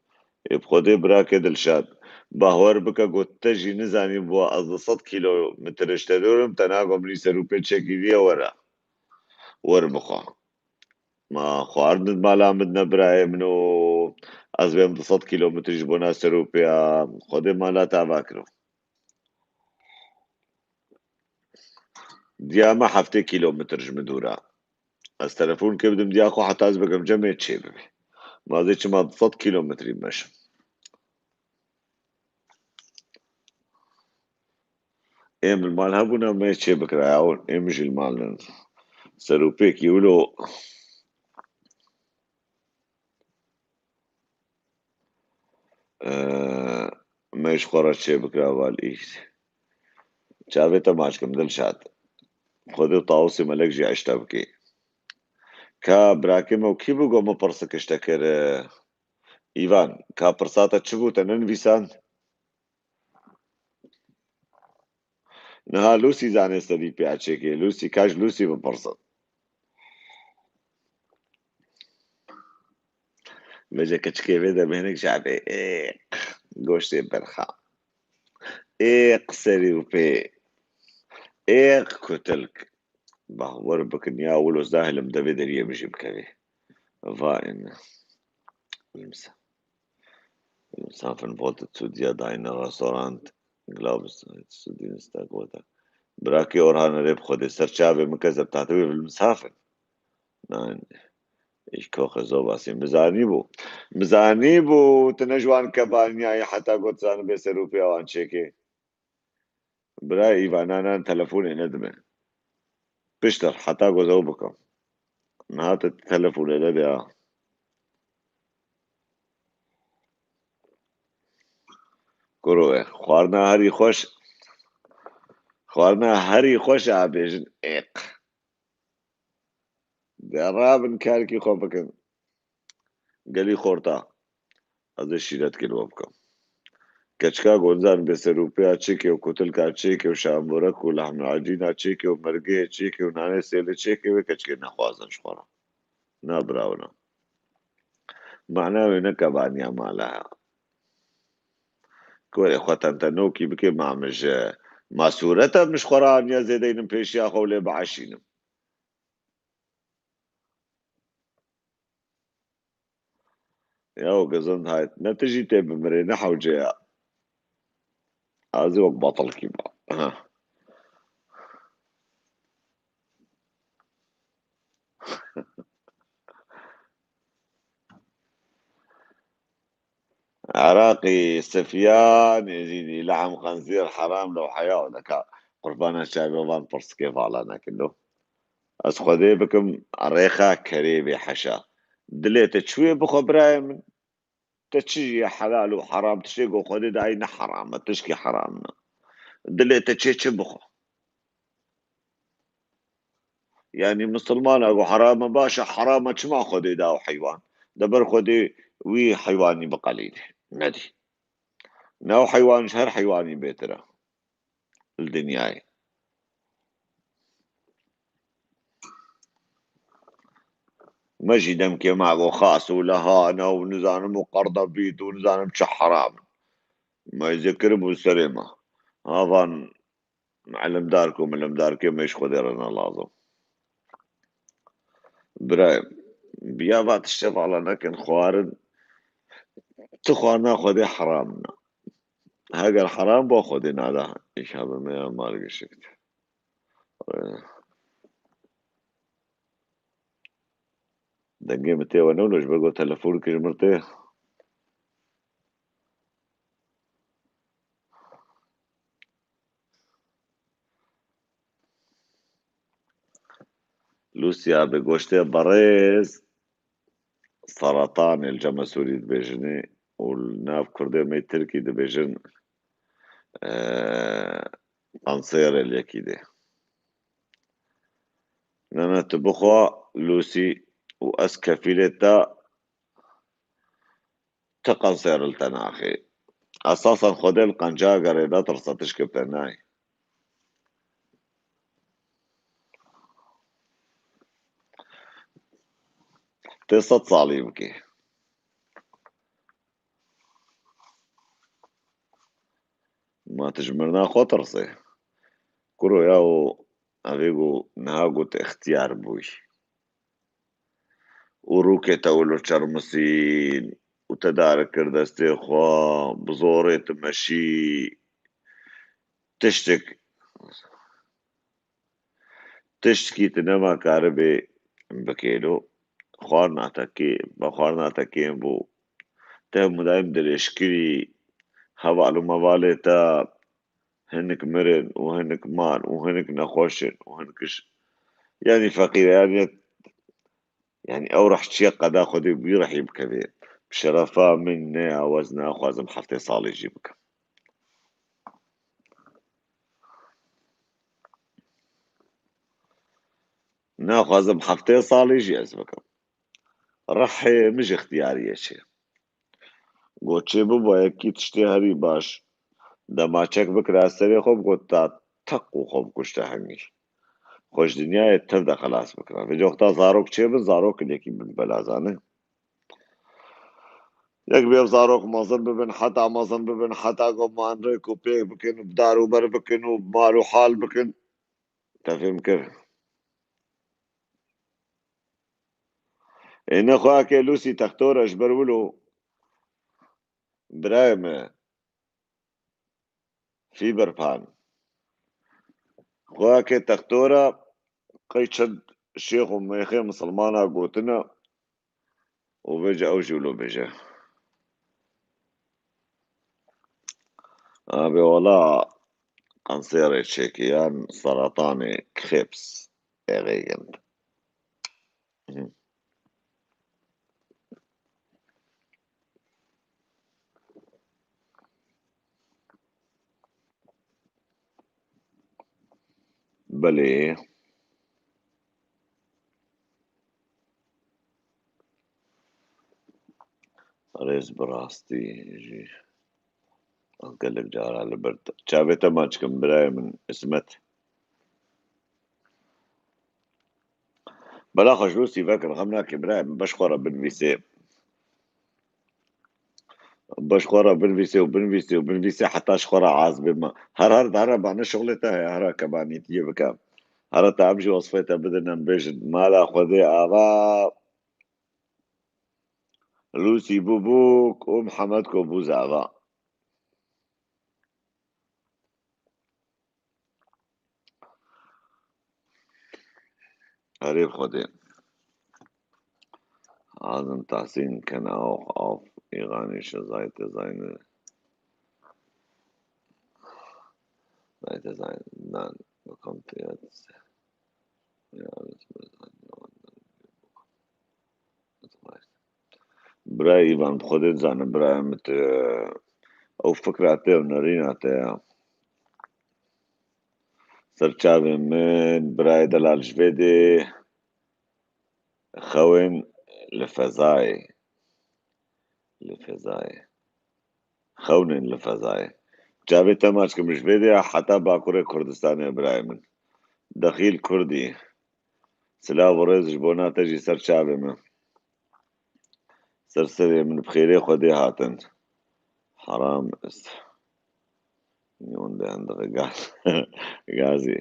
Ê bi Xwedê birakê Dilşad. Bahwer bike got te jî nizanî bû ez du sed kilometre ji te dûr im, te nagom rî ser û pê çekî viye were. Wer bixwe. Ma xwarin mala min ne birayê min û ez bêm du sed kilometre ji bona ser û pê ya Xwedê mala te ava kiro. Diya me heftê kilometr ji min dûr e. Ez telefon kê bidim diya xwe heta ez bikim cemê çê bibe. Ma ez ê çima du sed kilometrî meşim. Êm li mal hebûna me çê bikira ya, êm jî li mal nin. Ser û pêkî wilo. Eee, me ji xwe re çê bikira val î. Çavê te maç kim Dilşad. Xwedê û Tawusê Melek jî eşte bikê. Ka birakê me û kî bû go min pirsik ji te kir? Îvan, ka pirsa te çi bû, te nenivîsand? Niha Lûsî zanê serî pê çêkê. Lûsî, ka ji Lûsî bipirsin. Bêje keçikê vê demê hinek ji ebê. Êq, goştê berxa. Êq serî û pê. Êq kutilk. Bah, wer bikin ya, wilo zahilm devê deriyê min jî bikevê. Va in. Limsa. Limsafin volta Suudiya dayne restorant. Glaubst Suudin ist da gota. Brakî Orhan rê bi Xwedê ser çavê min ke zebtatê wê limsafin. Nein. Ich koche sowas in. Mizanî bû. Mizanî bû. Tu ne ji wan kebaniyayî heta got zanibê ser û piya wan çêkê. Bira Îvan, nan, nan, telefonê nedime. Piştir, heta ku ew bikim. Niha tu telefonê nediya. Kuro e, xwarina herî xweş. Xwarina herî xweş a bêjin êq. De rabin karkî xwe bikin. Gelî xorta. Ez ê şîretkê li we bikim. Keçika gonzan bê serûpêya çêkê û kutilka çêkê û şamborek û lehmilacîna çêkê û mergeyê çêkê û nanê sêlê çêkê wê keçikê nexwazin ji xwe re. Na birawina. Mana wê ne kebaniya mala. Ku were xwe tentenokî bike ma min ji ma sûrete min ji xwe re aniya zêdeynim pêşiya xwe û lê bieşînim. Ya o gesundheit. Ne tu jî tê bimirê, ne hewce ya. Ez ê wek batilkî ba. Ha. Iraqî, Sifyan, Êzîdî, lehm xenzîr, heram, lew heya, neka qurbana çavê van pirsikê vala nekin lo. Ez Xwedê bikim rêxa kerê bê heşa. Dilê te çi wê bixwe birayê min? Te çi jî ye helal û heram? Tiştê ku Xwedê dayî ne heram e, tişkî heram ne. Dilê te çê çi bixwe? Yanî misilmana ku heram e, baş e, heram e, çima Xwedê da ew heywan? De ber Xwedê wî heywanî biqelînê. Nedî. Ne ew heywan ji her heywanî bêtir e li dinyayê. Me jî demkê ma go xas û lehane û nizanim û qerdebît û nizanim çi heram in. Me zikir bû serê me. Havan ilimdar ku ilimdarkê me ji Xwedê re ne lazim. Birayê, biya va tiştê vala nekin, xwarin, tu xwarina Xwedê heram ne. Heger heram bo Xwedê nada, îşa bi me ya mal gişikt. Dengê min tê we newno, ji ber ku telefon kir ji min tê. Lûsya bi goştê berêz seretanê li cem Sûrî dibêjinê û li nav Kurdê me Tirkî dibêjin, e, kansêrê li yekî dê. Ne, ne, tu bixwe Lûsî û ez kefîlê te Ti qenser li te naxê. Esasen Xwedê li qenca gerê netirse, tişkê bi te nayê. Tê sed salî bikê. Ma tu ji mirina xwe tirsê. Kuro ya û evê ku niha got extiyar bûyî. Û rûkê te wilo çermisîn û te dar kir destê xwe, bi zorê tu meşî. Tiştik, tiştkî tu nema karibê bikêlo. Xwarina te kê, be xwarina te kêm bû. Te mudayim dirêjkirî, heval û mevalê te hinek mirin û hinek man û hinek nexweş in û hinek ji, yanî feqîr e, yanî, yanî ew rehçiye qeda Xwedê wî rehî bikevê. Bi şerefa min ne ya, ez naxwazim heftê salî jî bikim. Naxwazim heftê salî jî ez bikim. Rihê min ji ixtiyariyê çê. Got çê bibo yekî tiştê herî baş. Dema çek bikira serê xwe, bigot ta teq û xwe bikuşte hingî. Xwe ji dinyayê tev de xelas bikira. Vê coxta zarok çê bin, zarok lekî bin belazane. Yek bê zarok mezin bibin, heta mezin bibin, heta ku man rêk û pêk bikin, bi dar û ber bikin û mal û hal bikin. Te fêm kir? Ê ne xweyakê Lûsî textora ji ber wilo. Birayê me. Fîberpan. Xweyakê textora qey çend şêx û mêxê misilmana gotine û vêca ew jî wilo bêje. Abi wala kanserê çêkiyan, saratanê, krebs erêgin. Belê. Rêz bi rastî jî. Ez gelek cara li ber te. Çavê te maç kim birayê min, Ismet. Bela xwe ji bo sîvek rexem nake birayê min, beş xwe re binivîsê. Beş xwe re binivîsê û binivîsê û binivîsê heta ji xwe re az bê me. Her her dare bane şixulê te heye, hera kebanîtiyê bike. Hera te em jî wesfê te bidin, em bêjin. Mala Xwedê ava. Lûsî bû bûk û Mihemed ku bû zava. Herê Xwedê. Azim Tahsîn kene auch auf iranische Seite seine Seite sein. Nein, bekommt jetzt. Ja, alles. Birayê Îvan, bi Xwedê dizane, birayê min, tu ew fikra te û nerîna te ya. Ser çavên min, birayê delal, ji vê dê xewên li fezayê. Li fezayê. Xewnên li fezayê. Çavê te maç kim ji vê dê ya heta Bakurê Kurdistanê, birayê min. Dexîl Kurdî. Silav û rêz ji bona te jî ser çavê min. Ser serê min bi xêrê Xwedê hatin. Heram ist. Yon de endiqe gaz. Gazî.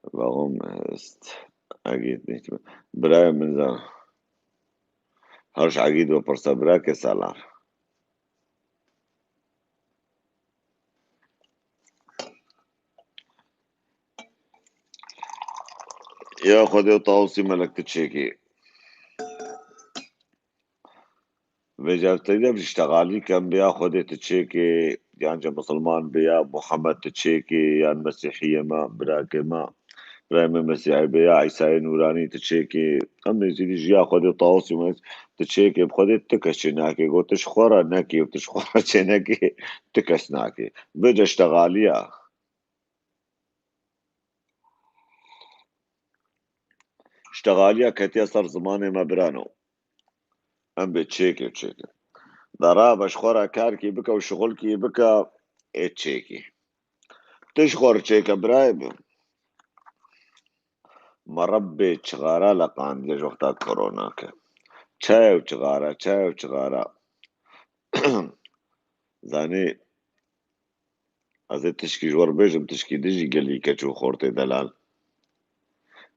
Warum ist Agit nicht mehr? Birayê min zan. Her ji Agit ve pirse, birake salar. Ya Xwedê û Tawusî melek tu çêkî. Vêca te de ji tegalî kem be ya Xwedê tu çêkê, yan ce misilman be ya Muhammed tu çêkê, yan Mesîhiyê me, birakê me, birayê me Mesîhî be ya Îsayê Nûranî tu çêkê. Em ê zî ji ya Xwedê Tawusî me tu çêkê, bi Xwedê tu kes çê nake. Got tu ji xwe re nekê û tu ji xwe re çê neke, tu kes nake. Vêca ji tegaliya. Ji tegaliya ketiye ser zimanê me birano. Em bê çêkê çêkê. Dara be ji xwe re karkî bike û şixulkî bike, ê çêkî. Tu ji xwe re çêke birayê min. Me Rebbê çixara leqandiye ji wexta korona ke. Çaye û çixara, çaye û çixara. Zanî, ez ê tişkî ji we re bêjim, tişkî din jî gelî keç û xortê delal.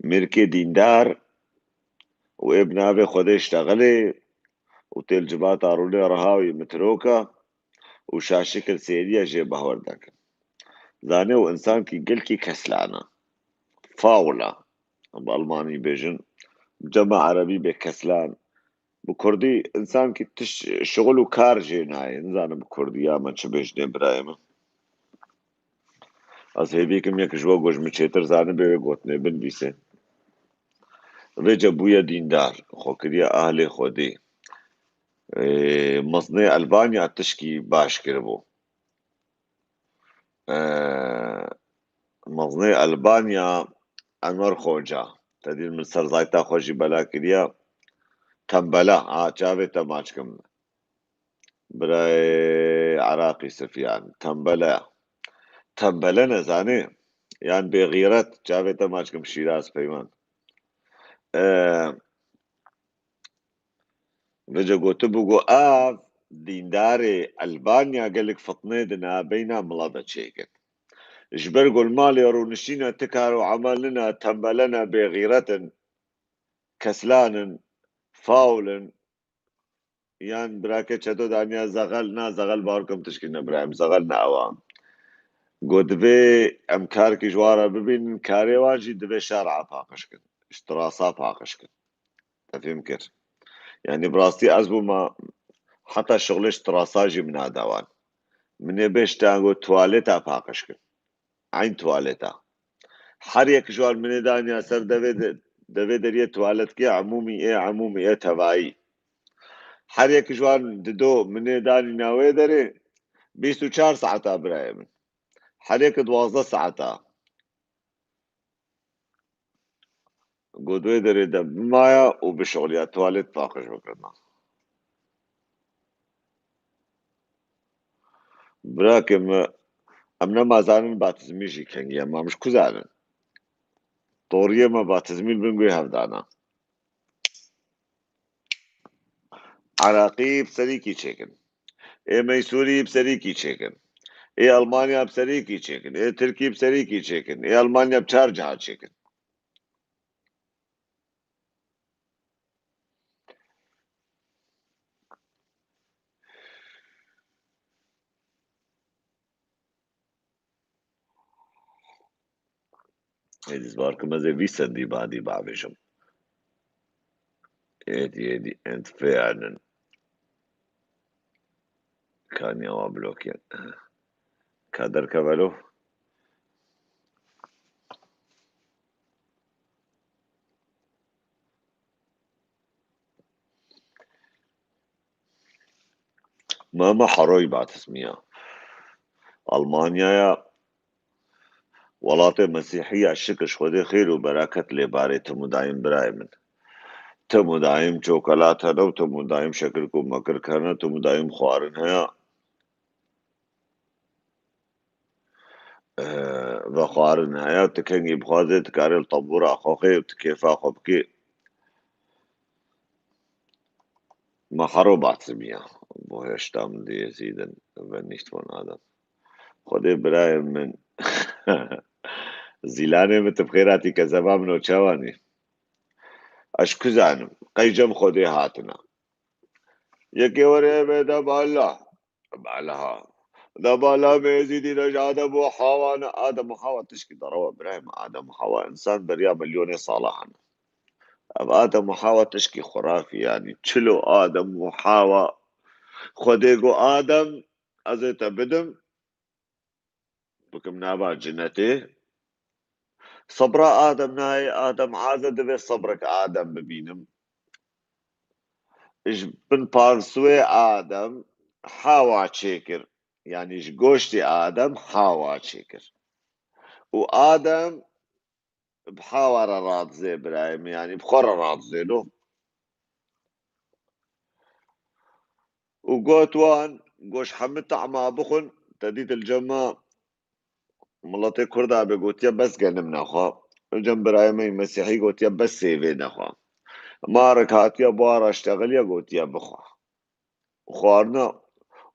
Mêrkê dîndar û ê bi navê Xwedê ştexilê û tê li civata rûnê reha û yê mitroka û şaşikil sêriya jê behwer deke. Zanê û insankî gelkî keslan e. Faul e. Bi almanî bêjin. Bi cema erebî bê keslan. Bi kurdî insankî tişt şixul û kar jê nayê. Nizanim bi kurdî ya me çi bêjinê birayê min. Ez hêvî kim yek ji we ku ji min çêtir zanibe wê gotinê binivîse. Vêce bûye dîndar, xwe kiriye ahlê Xwedê. Ê, mezinê Elbanya tişkî baş kiribû. Ê, mezinê Elbanya Enwer Xoca. Te dî min ser zayta xwe jî bela kiriye. Tembela, ha, çavê te maç kim. Birayê Iraqî Sifyan. Tembele. Tembele nezanê. Yan bêxîret. Çavê te maç kim Şîraz Peyman. Ê, Vêce gotibû, got, ev dîndarê Elbanya gelek fitnê di navbeyna mila de çêkin. Ji ber ku li malê rûniştîne, ti kar û emel nine, tembele ne, bêxîret in. keslan in, faul in, yan birake çeto daniya zexel, na zexel bar kim tişkî ne birayim, zexel ne ewa. Got divê em karkî ji wan re bibînin, karê wan jî divê şer'a paqij kin, ji tirasa paqij kin. Te fêm kir? Yanî bi rastî ez bûma heta şixulê ji tirasa jî min nade wan. Min ê bê ji te got tuwaleta paqij kin. Eyn tuwaleta. Her yek ji wan min ê daniya ser devê de, devê deriyê tuwaletkê emûmî ê emûmî ê tevayî. Her yek ji wan dido min ê danî navê derê bîst û çar saeta birayê min. Her yek duwazdeh saeta. Got wê derê de bimaya û bişixuliya tuwalet paqij bikirina. Birakê me, em nema zanin batizmî jî kengî ye, ma min ji ku zanin? Toriyê me batizmî li bin guhê hevdana. Iraqî bi serîkî çêkin. Ê Meysûrî bi serîkî çêkin. Ê Almanya bi serîkî çêkin. Ê Tirkî bi serîkî çêkin. Ê Almanya bi çar ciha çêkin. Êdî zbar kim ez ê vî sendî badî bavêjim. Êdî, êdî, entfernen. Kaniya wa blokên. Ka derkevelo. Mama Heroy batizmiya. Almanyaya welatê Mesîhiya şikir ji Xwedê xêr û bereket lê barê tim û dayim birayê min. Tim û dayim çokolat hene û tim û dayim şekirk û mekirk hene, tim û dayim xwarin heye. Vexwarin heye, tu kengî bixwazê, tu karê li tebûra xwe xê û tu kêfa xwe bikê. Me hero batimiya. Bo hêşta min diyê zîdin ve nîşt von Adem. Xwedê birayê min. Zîlanê min tu bi xêr hatî kezeba min o çawanî. Ez ku zanim, qey cem Xwedê hatina. Yekê were eve de bala. Bala ha. Da bala me zîdî de ji Adem û Hawa ne. Adem û Hawa tişkî derewa birayê min. Adem û Hawa insan beriya milyonê sala hene. Ev Adem û Hawa tişkî xurafî yanî. Çilo Adem û Hawa Xwedê got Adem ez ê te bidim. Bikim nava cinetê. Sebra Adem nayê, Adem aze divê sebrek Adem bibînim. Ji bin parsûyê Adem Hawa çêkir. Yanî ji goştê Adem Hawa çêkir. Û Adem bi Hawa re radizê birayê min, yanî bi xwe re radizê lo. Û got wan, got ji hemî tahma bixwin, te dît li cem me miletê Kurda be gotiye bes genim nexwe. Li cem birayê me yî Mesîhî gotiye bes sêvê nexwe. Marek hatiye bi wan re ştexiliye gotiye bixwe. Xwarina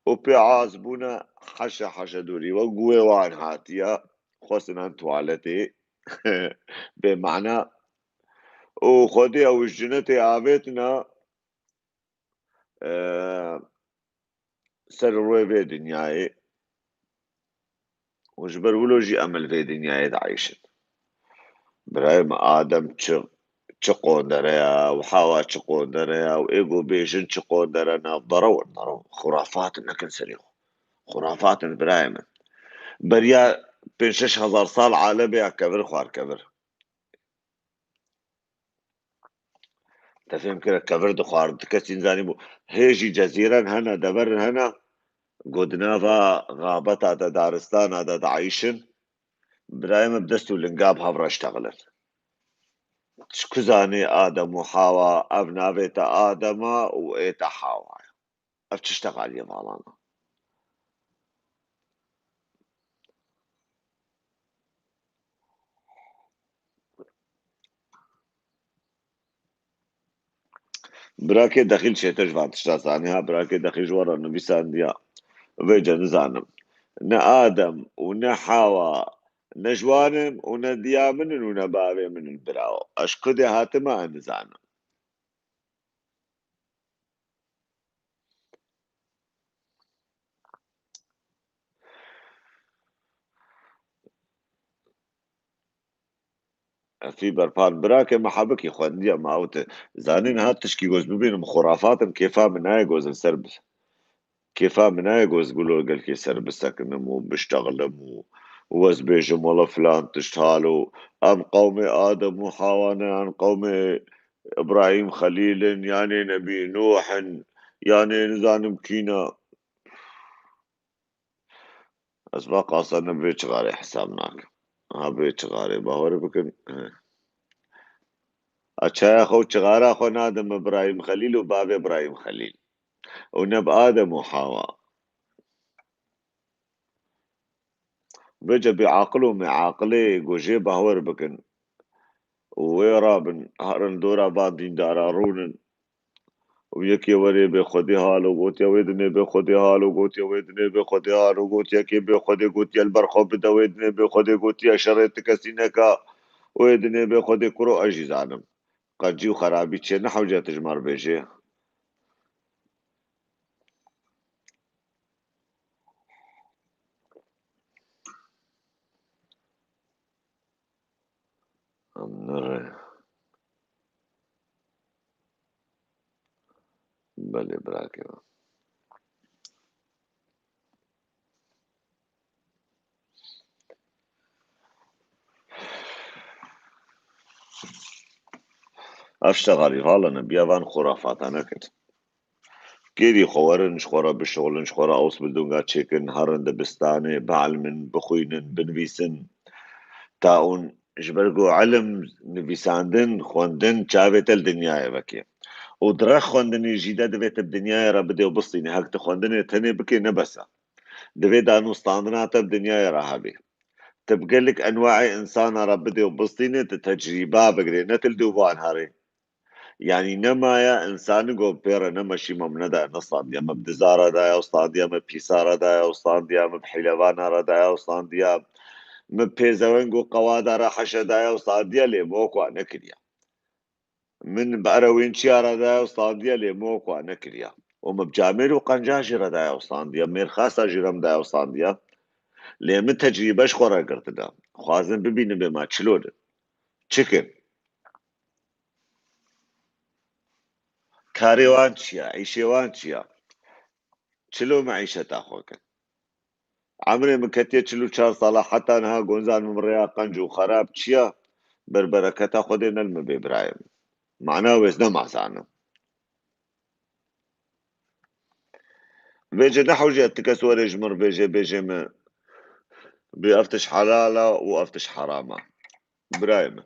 û pê az bûne heşe heşe dûrî we guhê wan hatiye, xwestine tuwaletê bê mana. Û Xwedê ew ji cinetê avêtine, e, ser rûyê vê dinyayê. Û ji ber wilo jî em li vê dinyayê dieyşin. Birayê min Adem çi, çi qondere ya û Hawa çi qondere ya û ê ku bêjin çi qondere, nav derew in, derew in. Xurafat in, nekin serê xwe. Xurafat in birayê min. Beriya pênc şeş hezar sal alemê ya kevir xwar kevir. Te fêm kire kevir dixwarin, tu kesî nizanî bû. Hê jî cezîren hene, deverin hene, ku di nava xabeta de, daristana de dieyşin, birayê min bi dest û linga bi hev re ştexilin. Ji ku zanî Adem û Hawa, ev navê te Adem e û ê te Hawa ye. Ev çi ştexaliyê valan e? Birakê Dexîl çêtir ji van tişta zanî ha, birakê Dexîl ji we re nivîsandiya. Vêce nizanim. Ne Adem û ne Hawa, ne ji wan im û ne diya min in û ne bavê min in birawo. Ez ji ku dê hatime, ez nizanim. Efî berpan, birakê me hebikî xwendiye, ma ew te zanîn ha tişkî goz bibînim, xurafat in, kêfa min nayê goz li ser bi-, kêfa min nayê goz gulo gelkê ser bisekinim û biştexilim û, û ez bêjim, wela filan tişt hal û em qewmê Adem û Hawa ne, yan qewmê Îbrahîm Xelîl in, yanê Nebî Nûh in, yanê nizanim kî ne. Ez va qasa ne vê çixarê hesab nakim. Ha, vê çixarê bawer bikin. He. A çaya xwe û çixara xwe nadim Îbrahîm Xelîl û bavê Îbrahîm Xelîl. Û ne bi Adem û Hawa. Vêce bêaqil û mêaqilê gojê bawer bikin. Û wê rabin, herin dora van dîndara rûnin. Û yekê werê bê Xwedê hal û gotiye, wê dinê bê Xwedê hal û gotiye, wê dinê bê Xwedê hal û gotiye, yekê bê Xwedê gotiye, li ber xwe bide, wê dinê bê Xwedê gotiye, şerê ti kesî neka, wê dinê bê Xwedê kuro ez jî zanim. Qencî û xerabî çê nehewce tu ji me re bêjê. Em nere. Belê birakê min. Ev ştexa rî vala ne, biya van xurafata nekin. Kêrî xwe werin, ji xwe re bişixulin, ji xwe re ews bi dunga çêkin, herin dibistanê, bielmin, bixwînin, binivîsin. Ta hûn ji ber ku elim, nivîsandin, xwendin çavê te li dinyayê veke. Û di rex xwendinê jî de divê tu bi dinyayê re bidê û bistînî. Hek tu xwendinê tenê bikê ne bes e. Divê danûstandina te bi dinyayê re hebe. Tu bi gelek enwaê insana re bidê û bistînê, tu tecrîba bigirê, ne tu li dû wan herê. Yanî nemaye, însanî got pê re ne me şîma min nedaye, ne standiye, me bi diza re daye û standiye, me bi pîsa re daye û standiye, me bi hîlevana re daye û standiye, me bi pêzeweng û qewada re heşe daye û standiye, lê me wek wan nekiriye. Min bi erewên çiya re daye û standiye, lê me wek wan nekiriye. Û me bi camêr û qenca jî re daye û standiye, mêrxasa jî re min daye û standiye. Lê min tecrîbe ji xwe re girtine. Xwazin bibînin bê ma çilo ne. Çi kin? Karê wan çi ye? Îşê wan çi ye? Çilo meîşeta xwe kin. Emrê min ketiye çil û çar sala, heta niha gonzan min rêya qenc û xerab çi ye? Ber bereketa Xwedê ne li min bê birayê min. Mana wê ez nema zanim. Vêce nehewce ti kes were ji min re bêje, bêje min bê ev tişt helal e û ev tişt heram e. Birayê min.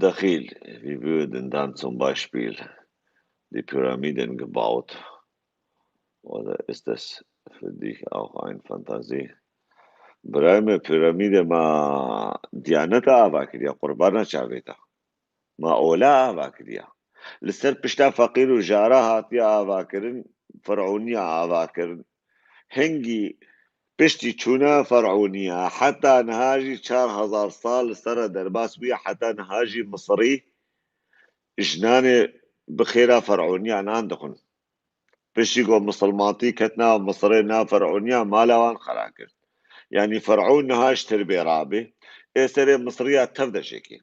Dexîl, wie würden dann zum Beispiel die Pyramiden gebaut. Oder ist das für dich auch ein Fantasie? Birayê min, piramîdê ma diyaneta ava kiriye, qurbana çavê te. Ma ola ava kiriye. Li ser pişta feqîr û jara hatiye ava kirin, Ferûniya ava kirin. Hingî piştî çûna Ferûniya heta niha jî çar hezar sal li ser re derbas bûye, heta niha jî Misirî jinanê bi xêra Ferûniya nan dixwin. Piştî ku misilmantî ket nav Misirê, nav Ferûniya, mala wan xera kir. Yanî Ferûn niha ji tirbê rabê, ê serê Misiriya tev de jêkê.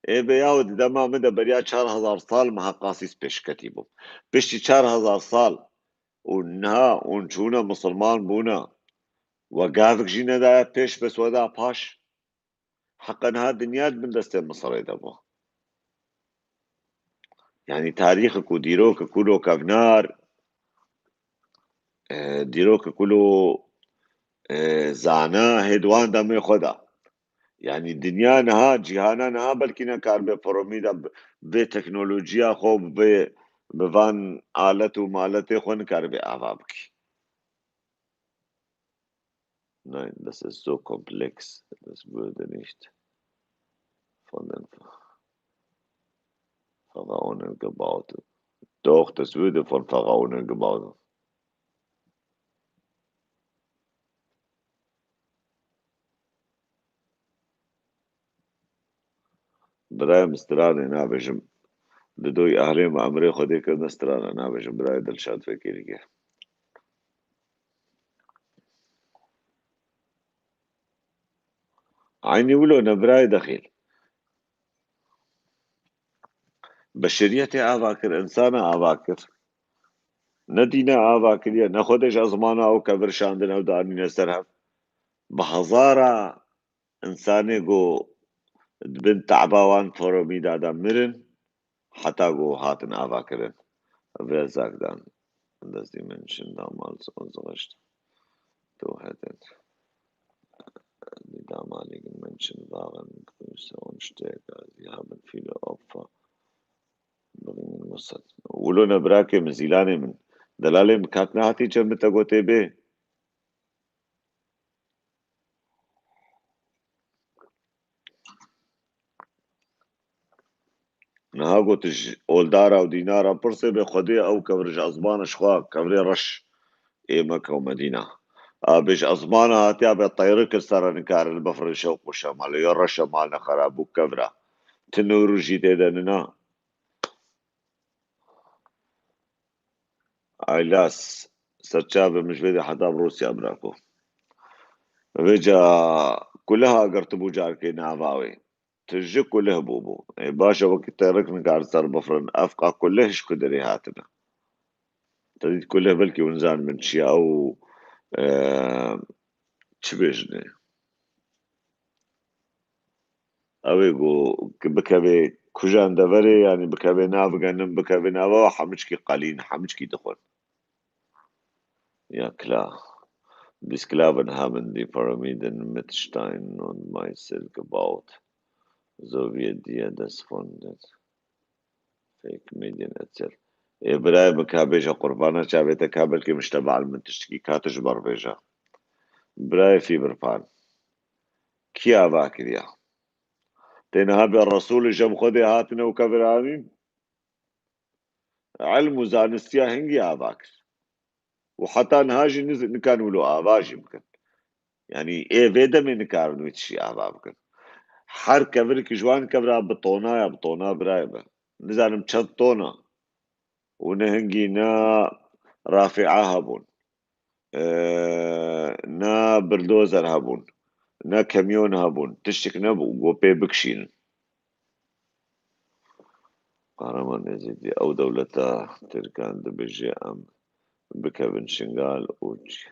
Ê bê yaw di dema min de beriya çar hezar sal me heqasîs pêşketî bû. Piştî çar hezar sal û niha hûn çûne misilman bûne. We gavik jî nedaye pêş, bes we da paş. Heqa niha dinya di bin destê Misirê de bû. Yanî tarîxek û dîrokek û lo kevnar, e, dîrokek û lo, e, zana hê di wan demê xwe de. Yanî dinya niha, cîhana niha belkî nekaribe piramîda bi, bi teknolojiya xwe, bi, bi van alet û maletê xwe nekaribe ava bikî. Nein, das ist so komplex. Das würde nicht von den Pharaonen gebaut. Doch, das würde von Pharaonen gebaut. Birayê min, stranê nabêjim. Didoy ehlê me emrê Xwedê kirine, strana nabêjim. Birayê Dilşad Fekîrî ke. Eynî wilo ne birayê dexîl. Beşeriyetê ava kir, insana ava kir. Ne dîne ava kiriye, ne xwedê ji ezmana ew kevir şandin ew danîne ser hev. Bi hezara insanê ku di bin te'ba wan foromî de de mirin, heta ku hatin ava kirin. Vê zak dan. Destî min şin damal zixişt. Tu hedin. Die damaligen Menschen waren größer und stärker. Sie haben viele Opfer bringen müssen. Wilo ne birakê min, zîlanê min. Delalê min kat nehatî cem min te gotê bê. Niha got ji oldara û dînara pirsê bê Xwedê ew kevir ji ezmana ji xwe, kevirê reş ê Meke û Medîna. A bê ji ezmana hatiya bê teyrik li ser re nikarin bifrin şewq û şemal. Ya reşe mal ne xera bû kevira. Ti nûr û jî tê de nina. Aylas, serçavê min ji vê de heta bi Rûsya birako. Vêca kuliha girtibû carkê nava wê. Tu ji kulih bûbû. Ê, baş e, wekî teyrik nikar ser bifrin. Ev qa kulih ji ku derê hatine? Te dît kulih belkî hûn zanin min çi ya û, e, çi bêjinê? Ew ê ku bikevê kujan deverê, yanî bikevê nav genim, bikevê nava, hemû çikî qelîn, hemû çikî dixwin. Ja, klar. Die Sklaven haben die Pyramiden mit Steinen und Meißel gebaut, so wie dir das von den Fake Medien erzählt. Ê birayê min ka bêje qurbana çavê te ka belkî miştebal min tiştikî ka tu ji ber bêje. Birayê Fîbirpan. Kî ava kiriya? Tê niha bê Resûlê jem Xwedê hatine û kevir anîn? Ilm û zanistiya hingî ava kir. Û heta niha jî niz-, nikan wilo ava jî bikin. Yanî ê vê demê nikarin wî tişî ava bikin. Her kevirikî ji wan kevira bi tona ya, bi tona birayê be. Nizanim çend tona. Û ne hingî ne rafîa hebûn. E, ne bildozer hebûn. Ne kamyon hebûn. Tiştik nebû. Got pê bikişînin. Kahraman Êzidî, ew dewleta Tirkan dibêje em bikevin Şingal û ç-,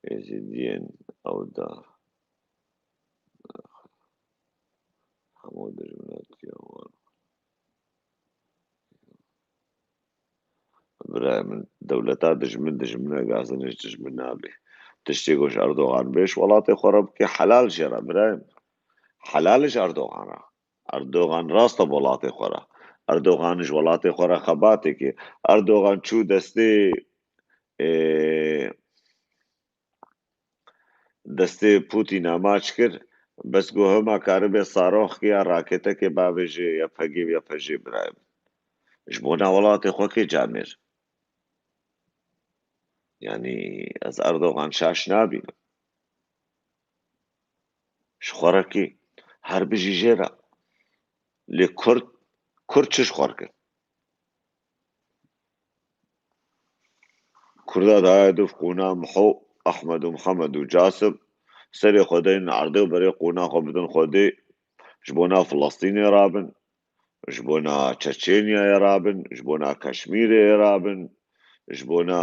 Êzidiyên ew da hemû dijminatiya wan. Birayê min, dewleta dijmin, dijmin e, gazinê ji dijmin nabê. Tiştê ku ji Erdogan bê, ji welatê xwe re bike, helal jê re, birayê min. Helal ji Erdogan re. Erdogan rast e welatê xwe re. Erdogan ji welatê xwe re xebatê kir. Erdogan çû destê, ê, destê Pûtîna maç kir. Bes ku hema karibe saroxkê ya raketekê bavêje ya pegê ya pejê birayê min. Ji bona welatê xwe kê camêr? Yanî ez Erdogan şaş nabînim. Ji xwe re kê? Her bijî jê re. Lê Kurd, Kurd çi ji xwe re kir? Kurda daye du qûna Miho, Ehmed û Mihemed û Casim, serê xwe deynin erdê û berê qûna xwe bidin Xwedê, ji bona Filistînê rabin, ji bona Çeçenyayê rabin, ji bona Keşmîrê rabin, ji bona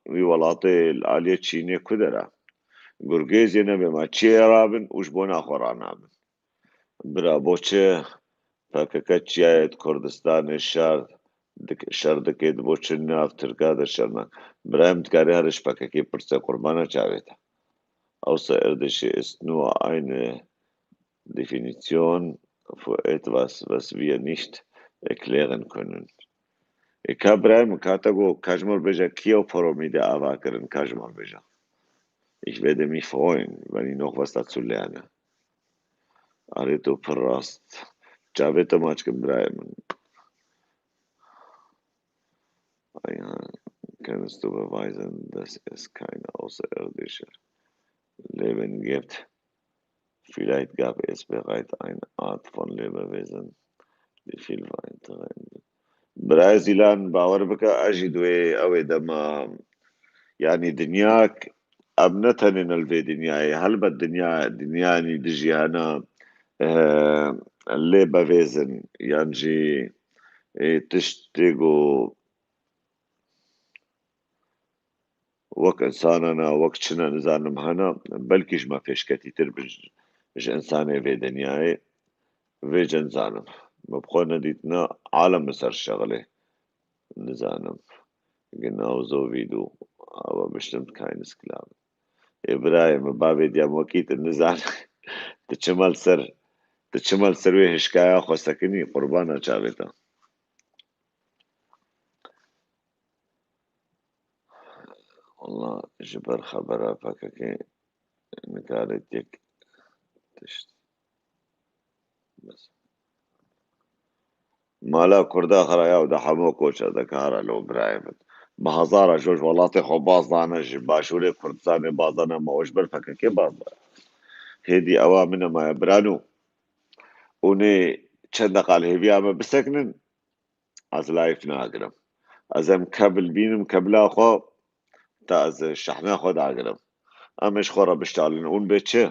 wî welatê li aliyê Çînê ku dera. Gurgêziyê nebê me çiyê rabin û ji bona xwe ranabin. Bira, bo çi P K K çiyayê di Kurdistanê şer dik-, şer dike, di bo çi nav Tirka de şer nak? Bira, em dikarî her ji P K K pirsê qurbana çavê te. Außerirdische ist nur eine Definition für etwas, was wir nicht erklären können. E, ka birayê min, ka te got, ka ji min re bêje, kî ew foromî de ava kirin, ka ji min re bêje. Ich werde mich freuen, wenn ich noch was dazu lerne. Arê tu pir rast. Çavê te maç kim birayê min. Ay, ha, kannst du beweisen, dass es keine Außerirdische Leben gibt? Vielleicht gab es bereits eine Art von Lebewesen, die viel weiter entwickelt. Birayê Zîlan, bawer bike, ez jî di wê, ew ê dema, yanî dinya k-, em ne tenê ne li vê dinyayê. Helbet dinya, dinyanî dijî hene, e, lê bevêzin, yan jî, e, tiştê ku wek insanana, wek çina nizanim hene, belkî ji me pêşketîtir bin ji, ji insanê vê dinyayê. Vê ce nizanim. Me bi xwe nedîtine alem bi ser şexilê. Nizanim. Genauso wie du, aber bestimmt kein Sklave. Ê birayê min, bavê diya min wekî tu nizane. Tu çima li ser, tu çima li ser wê hişkaya xwe sekinî, qurbana çavê te. Walla ji ber xebera P K K nikare tek tişt. Bes. Mala Kurda xiraya û de hemû koça de kara lo birayê min. Bi hezara joj welatê xwe baz dane, ji Başûrê Kurdistanê baz dane, ma ji ber P K K baz dane. Hêdî ewa min e maye birano. Û nê çend deqa li hêviya me bisekinin, ez live nagirim. Ez em kebil bînim, kebila xwe, ta ez şehna xwe dagirim. Em ê ji xwe re biştalin. Hûn bê çi?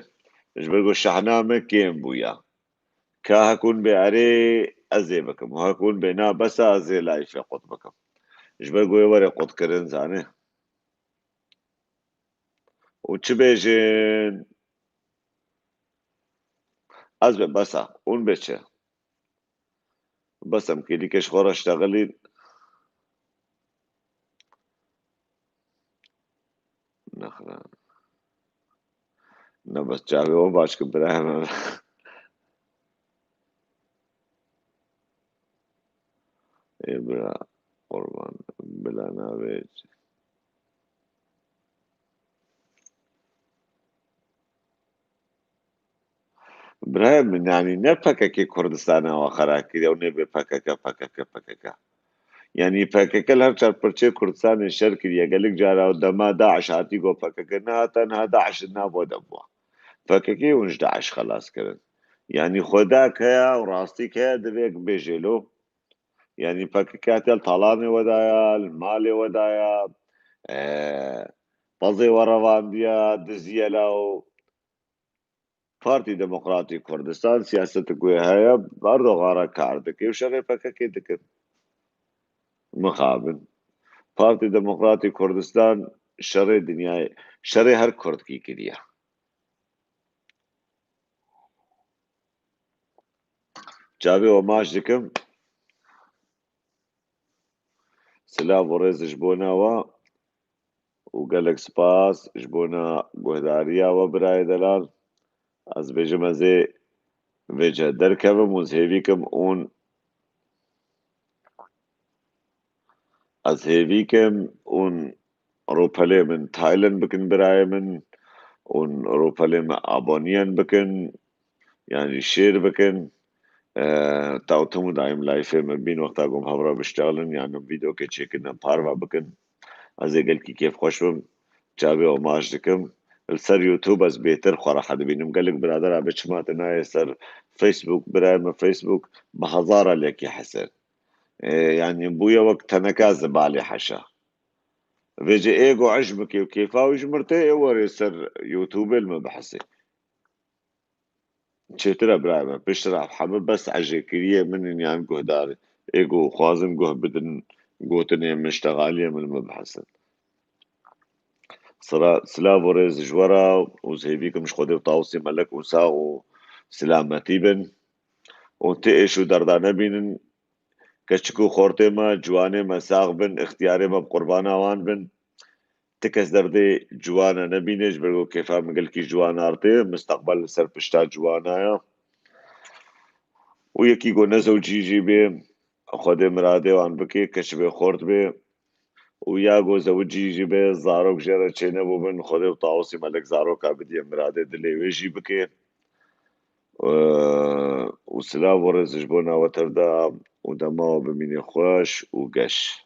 Ji ber ku şehna me kêm bûya. Ka hek hûn bê erê, ez ê bikim. Hek hûn bê na bes e, ez ê live qut bikim. Ji ber ku ê were qutkirin, zanê. Û çi bêjin? Ez bê bes e. Hûn bê çi? Bes em kêlîkê ji xwe re ştexilîn. Nexwe. Ne bes çavê we baş ki birayê me. Ê bira, qurban, bila navê. Birayê min, yanî ne P K K Kurdistana we xera kiriye û nê bê P K K, P K K, P K K. Yanî P K K li her çar pirçeyê Kurdistanê şer kiriye. Gelek cara û dema DAIŞ hatî got P K K nehate, niha DAIŞ di nava de bû. P K K hûn ji DAIŞ xelas kirin. Yanî Xwedek heye û rastîk heye, divê bêjê lo. Yanî P K K hatiye li talanê we de ya, li malê we de ya, e, pezê we revandiye, diziye la û Partî Demokratî Kurdistan siyasetik wê heye, Erdogan re kar dike û şerê P K K dikin. Mixabin. Partî Demokratî Kurdistan şerê dinyayê, şerê her kurdkî kiriye. Çavê we maç dikim. Silav û rêz ji bona we û gelek spas ji bona guhdariya we birayê delal. Ez bêjim ez ê vêce derkevim û ez hêvî kim hûn Ez hêvî kim hûn rûpelê min taylen bikin birayê min, hûn rûpelê min aboniyen bikin, yanî şêr bikin. E, ta û tim û daîm layfê min bîn wexta ku em hev re biştexilin, yan em vîdeokê çêkin, em parva bikin. Ez ê gelkî kêfxweş bim. Çavê omaj dikim. Li ser YouTube ez bêtir xwe rehet dibînim. Gelek biradera bi çima tu nayê ser Facebook, birayê min Facebook bi hezara lekî hesir. E, yanî bûye wek teneka zibalê heşa. Vêce ê go eş bike û kêfa wî ji mir tê, ê werê ser YouTube li me bihesê. Çêtir e birayê me, piştre ev hemû bes ejêkiriyê min in yan guhdar ê go xwazin guh bidin gotinê min, ştexaliyê min li me bihesin. Sira, silav û rêz ji we re û ez hêvî kim ji Xwedê û Tawusî Melek û sax û silametî bin û ti êş û derda nebînin. Keçik û xortê me, ciwanê me sax bin, ixtiyarê me bi qurbana wan bin. Ti kes derdê ciwana nebîne, ji ber ku kêfa min gelkî ciwana artê, misteqbel li ser pişta ciwana ye. Û yekî ku nezewicî jî bê, Xwedê miradê wan bike, keç bê, xort bê. Û ya ku zewicî jî bê, zarok jê re çênebûbin, Xwedê û Tawusî Melek zaroka bidiye miradê dilê wê jî bike. Û silav û rêz ji bona we tev de û dema we bimîne xweş û geş.